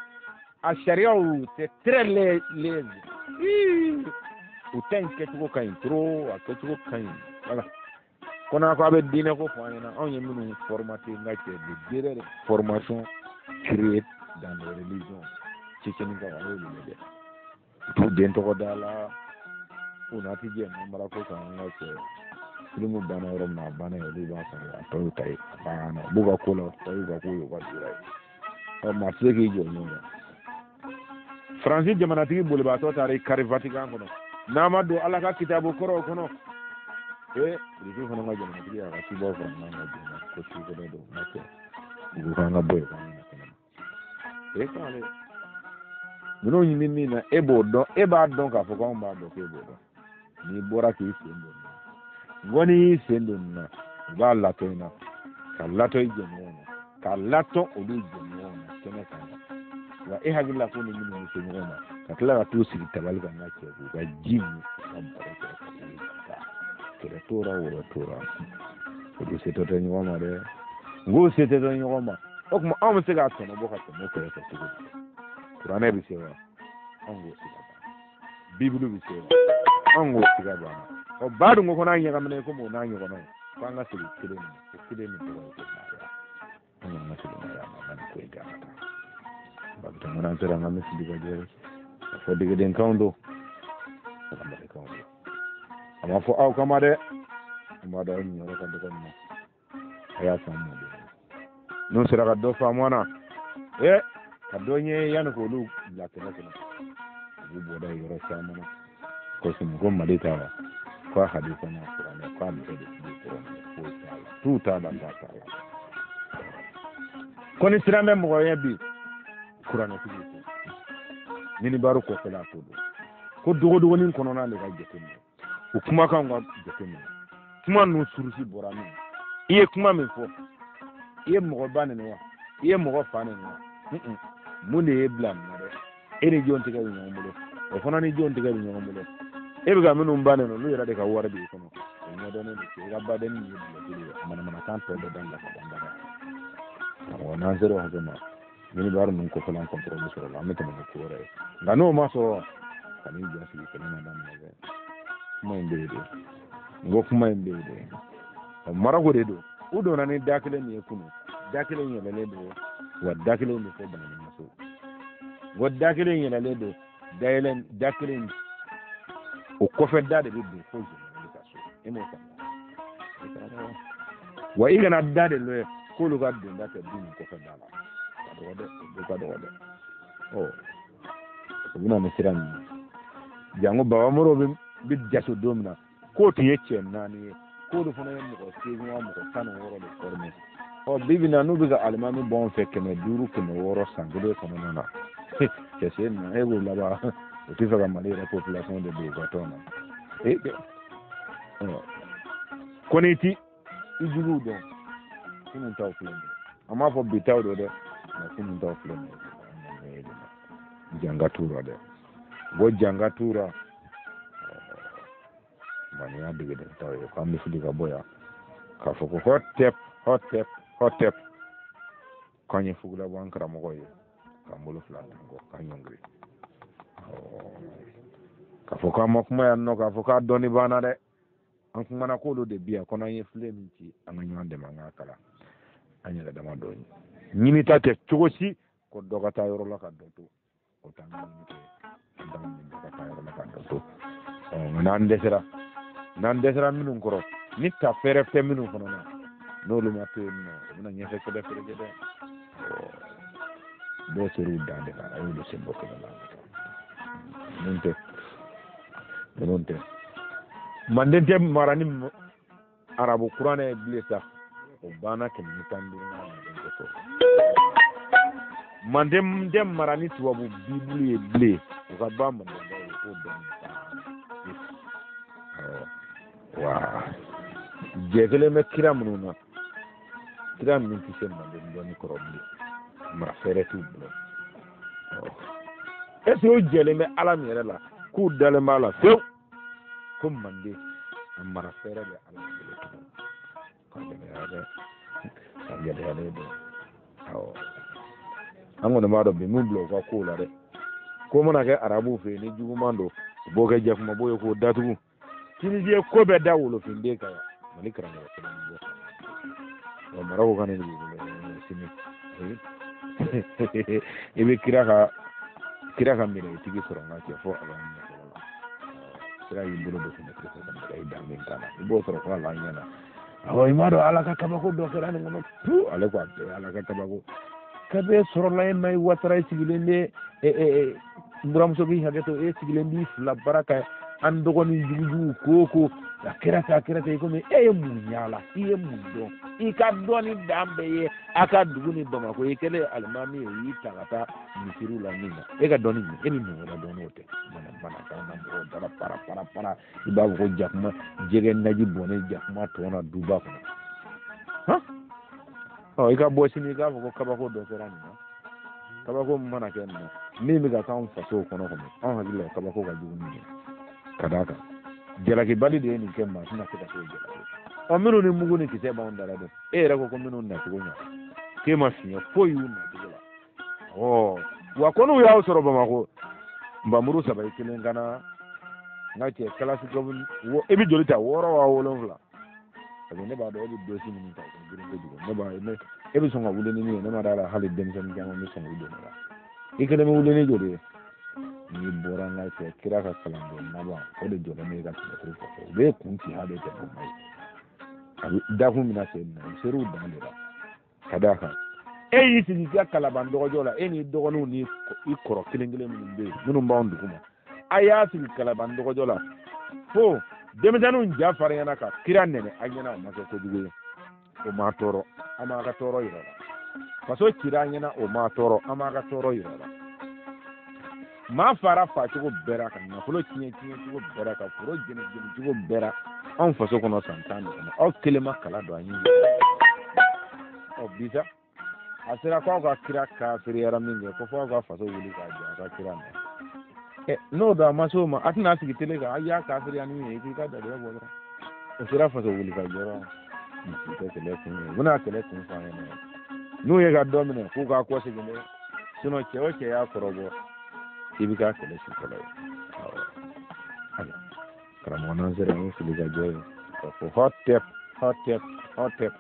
a sariyaw, c'est très léger, u ta in kɛcogo ka ɲi trop, a kɛcogo ka ɲi. Voilà, ko n'a ko a bɛ diinɛ ko fɔ an ɲɛna, anw ye minnu formaté, n ka cɛ, de derrière formation créée dans les religions Tchétchénie kan, a y'olu lajɛ, u t'u den tɔgɔ da la, u n'a ti jɛ namara ko kan. N ka cɛ, filimu banna yɔrɔ min na, a banna yen, olu b'a sɔrɔ a tɔ y'u ta ye, a banna, u b'u ka ko la, tɔ y'u ka ko ye, u ka jura ye. Ɔ maa tɛ se k'i jɔ ɲɛ kan. Faransi jamanatigi bolibaatɔ taara i kari Vatican kɔnɔ, n'a ma don Ala ka kitabu kɔrɔw kɔnɔ. Ee, Irisi fana ka jamanatigi y'a ka cibaw fara ɲɔgɔn kan joona ko su kɔnɔ don, n ka cɛ, u ko k'an ka bɔ yen, k'an ka na kɛnɛma. E k'ale ninnu ɲini min na, e b'o dɔn, e b'a dɔn k'a fɔ k'anw b'a dɔn k'e b'o dɔn. N'i bɔra k'i sen don nin na, n ko n'i y'i sen don nin na, u b'a latɔ i na, ka latɔ i jɛɲɔgɔnw na, ka latɔ olu jɛɲɔgɔnw na kɛnɛ kan. Wa e hakili la ko ni minnu bɛ se ɲɔgɔn ma, ka tila ka t'u sigi tabali kan, ka cɛ k'u ka ji min, ka baro kɛ, ka wuli ka taa, kɛlɛ t'o ra, wɔrɔ t'o ra, olu se tɛ ɲɔgɔn ma dɛ. N k'u se tɛ ɲɔgɔn ma. O tuma anw bɛ se k'a tɔnɔ bɔ ka tɛmɛ o kɛrɛfɛ cogo di? Kuranɛ bɛ se wa? Anw k'o siga ban. Bibulu bɛ se wa? Anw k'o siga ban. Ɔ ba dun ko ko n'a ɲagamina komi o n'a ɲɔgɔnnaw, ko an ka segin kelen min, o kelen min tɔgɔ ye ko maaya, an k'an ka segin maaya ma, an ka nin ko in kɛ, an ka taa. Babita mana an sera an ka misidi ka jɛ a fɔ degedenkanw don, karamɔgɔkanw don, a ma fɔ aw kama dɛ, an b'a dɔn aw niyɔrɔ ka dɔgɔ nin na. A y'a faamu n'u sera ka dɔ faamu na, ee, ka dɔ ɲɛ yanni k'olu bila kɛlɛ kɔnɔ, u b'u bɔda yɔrɔ caman na. Ko sini ko Mali t'a la, ko a hadisa n'a kuranɛ, k'a bɛɛ de b'u kɔrɔ, foyi t'a la, t'u t'a la, t'a t'a la. Ko ni siran bɛ mɔgɔ ɲɛ bi, kuranɛtigi ko minibari kɔfɛla ko don, ko dogodogonin kɔnɔna de ka jateminɛ, o kumakanw ka jateminɛ, kuma ninnu source bɔra min, i ye kuma min fɔ, i ye mɔgɔ ba nɛni wa, i ye mɔgɔ fa nɛni wa, mun de y'e bila nin na dɛ? E ni jɔn tɛgɛ bɛ ɲɔgɔn bolo? O fana ni jɔn tɛgɛ bɛ ɲɔgɔn bolo? E bɛ ka minnu ba nɛni, olu yɛrɛ de ka wari b'i kɔnɔ, o ɲɛdɔnnen don. I ka badenni ye bulɔkili ye, manamanakan tɔ bɛɛ dabila ka ban bara. Karamɔgɔ, n'an sera o hakɛ ma. Minibari ninnu kɔfɛla contrôle sɔrɔ la, an bɛ tɛmɛ ni ko wɛrɛ ye. Nka n'o ma sɔrɔ, ka n'i ja sigi kɛlɛ ma daminɛ dɛ. Kuma in bɛ yen de, n ko kuma in bɛ yen de. Marako de don. U donna ni da kelen min ye kunun, da kelen yɛlɛlen don, wa da kelen bɛ fɔ Banani maso. N ko da kelen yɛlɛlen don, dayɛlɛ da kelen o kɔfɛ da de bɛ don fo général ka so. E m'o faamuya wa? I kana da de lɔyɛ k'olu ka donda tɛ du nin kɔfɛ da la. Ka dɔgɔ dɛ, o ka dɔgɔ dɛ. Ɔ o bɛna ni sira min ye, janko Baba Moro bɛ jaso don min na, k'o tun ye cɛ 4 ye, k'olu fana ye mɔgɔ 8 wa mɔgɔ 16 de former. Ɔ bi bi in na, n'u bɛ ka alimami bɔ anw fɛ 500, 600 san kelen kɔnɔna na, cɛ sen na, e k'o laban, o tɛ fɛ ka Mali yɛrɛ population de don u ka tɔn na. E ko n'i ti i juguw dɔn, kunun taw filɛ nin ye. An b'a fɔ bi taw don dɛ, nka kunun taw filɛ nin ye. Janga t'u la dɛ, ko janga t'u la. Maniya degeden taw ye k'an bɛ fili ka bɔ yan k'a fɔ ko hɔtɛp hɔtɛp hɔtɛp, k'an ye fugula bɔ an karamɔgɔ ye, k'an bolo fila d'an kɔ, k'an ɲɔngiri k'a fɔ k'an ma kuma yan nɔ, k'a fɔ k'a dɔnni banna dɛ. An kumana k'olu de bi yan kɔnɔ, an ye filen min ci, an ka ɲɔgɔn dɛmɛ, an k'a kalan an yɛrɛ dama dɔ ye. Ɲinita tɛ cogo si ko dɔ ka taa yɔrɔ la ka dɔ to, o t'an ka ɲini kɛ. An t'an ɲini dɔ ka taa yɔrɔ la ka dɔ to. Ɔ nka n'an dɛsɛra minnu kɔrɔ ni ta fɛɛrɛ tɛ minnu fana na, n'olu ma to yen nɔ, o bɛna ɲɛfɛ kɛlɛ feere dɛ. Dɔw ser'u dan de la, a y'olu sen bɔ kɛlɛ la ka taa. Ninnu tɛ, ninnu tɛ. Manden tɛ mara ni arabu kuranɛ ye bilen sa, o banna 115 na. Manden tɛ sɔrɔ, manden tɛ mara ni tubabu bibulu ye bilen. O ka ban mandenkaw ye k'o dɔnni banna. Wa jɛ kelen bɛ kira minnu na, kira ninnu tɛ se manden dɔnni kɔrɔ bilen, mara fɛɛrɛ t'u bolo. Est ce que o jɛlen bɛ Ala min yɛrɛ la, k'u dalen b'a la fewu ko manden a mara fɛɛrɛ bɛ Ala bolo tugun? Ka gɛlɛya dɛ, ka gɛlɛyalen don. Awɔ, an kɔni b'a dɔn bi mun bila u ka kow la dɛ. Ko mana kɛ arabuw fɛ yen ni juguman don, u b'o kɛ jakumabo ye k'o datugu. Tunisie ye ko bɛɛ da wolofinden kan yan, Mali karamɔgɔ kelen bɔ wa Marako ka ne de b'i bolo sini. I bɛ kira ka médaille sɔrɔ n ka cɛ fo ala ɲɛ fɔlɔ la. Kira y'i bolo don fenêtre fɛ ka médaille da min kan na, i b'o sɔrɔ fo ala ɲɛ na. Awɔ, i m'a dɔn Ala ka kabako dɔ kɛra nin kɔnɔ tu. Ale ko a bɛɛ Ala ka kabako kabe sɔrɔla e ma. I watara, i sigilen bɛ n buramuso b'i hakɛ to, e sigilen b'i fila bara ka an dɔgɔnin jugujugu ko a kɛra tan, a kɛra tan. I komi e ye mun yaala, i ye mun dɔn? I ka dɔnni dan bɛɛ ye a ka dugu ni Bamakɔ. I kɛlen alimami ye, u y'i ta ka taa misiriw la min na, e ka dɔnni ɲɛ, e bɛ mun wɛrɛ dɔn n'o tɛ? Mana mana kan na mɔgɔw dara para para para, i b'a fɔ ko jakuma jɛgɛ naji bɔnnen jakuma tɔ na duba kɔnɔ. Han, ɔ i ka bɔ sini, i k'a fɔ ko kabako dɔ kɛra nin na. Kabako min mana kɛ nin na, min bɛ ka k'anw fasow kɔnɔ, anw hakili la kabako ka jugu min ye, ka d'a kan jalakibali de ye nin kɛ, maa tɛna se ka t'o jalaki. Ɔ minnu ni mugu ni kisɛ b'anw da la dun, e yɛrɛ ko ko minnu nacogo ɲa, k'e ma fiɲɛ foyi y'u nacogo la. Ɔ wa ko n'u y'aw sɔrɔ Bamakɔ, nbamuru saba i kelen ka na n ka cɛ kalasi i bɛ joli ta 6 wa 7, parce que ne b'a dɔn e bɛ dosi minnu ta, o ka girin kojugu. Ne b'a ne e bɛ sɔn ka wuli ni min ye, ne ma d'a la hali denmisɛnnin caman bɛ sɔn k'u don ne la. I kelen bɛ wuli ni joli ye? N'i bɔra n ka cɛ, kira ka kalanden laban o de jɔlen bɛ e ka fenêtre kɔfɛ, u b'e kun ci hali tɛ o ma ye. A bɛ dakun min na sen na, u ser'u dan de la, ka d'a kan e y'i sigi i ka kalaban dɔgɔjɔ la, e n'i dɔgɔninw ni i kɔrɔ kelen kelen minnu bɛ yen, minnu b'anw dugu ma, a y'a sigi kalaban dɔgɔjɔ la fo denmisɛnninw ja farinyana ka kira nɛnɛ a ɲɛna. O ma kɛ kojugu ye, o ma tɔɔrɔ, an m'a ka tɔɔrɔ yira la. Faso cira an ɲɛna, o ma tɔɔrɔ, an m'a ka tɔɔrɔ yira la. Maa fara facogo bɛɛ la, ka nafolo tiɲɛ tiɲɛ cogo bɛɛ la, ka foro jeni jeni cogo bɛɛ la anw faso kɔnɔ san 10 de kɔnɔ, aw kelen ma kala don an ɲɛ. Ɔ bi sa, a sera k'aw ka kira kafiriyara min kɛ, ko fo aw ka faso wuli k'a jɔ a ka kira nɔ. Ɛ n'o don, a ma se o ma, a tɛna sigi tele kan a y'a kafiriya ni min ye, i k'i ka daliya bɔ dɔrɔn. O sera faso wuli ka jɔ, nin tɛ kɛlɛ kun ye. U bɛna kɛlɛ kun fɔ an ɲɛna n'u ye ka dɔ minɛ k'u k'a kɔ segin dɛ. Sinon cɛ o cɛ y'a kɔrɔbɔ, i bɛ k'a kɛlɛ su fɔlɔ ye. Awɔ, ayiwa, karamɔgɔ n'an sera, an bɛ fili ka jɔ yen k'a fɔ hɔtɛp, hɔtɛp, hɔtɛp.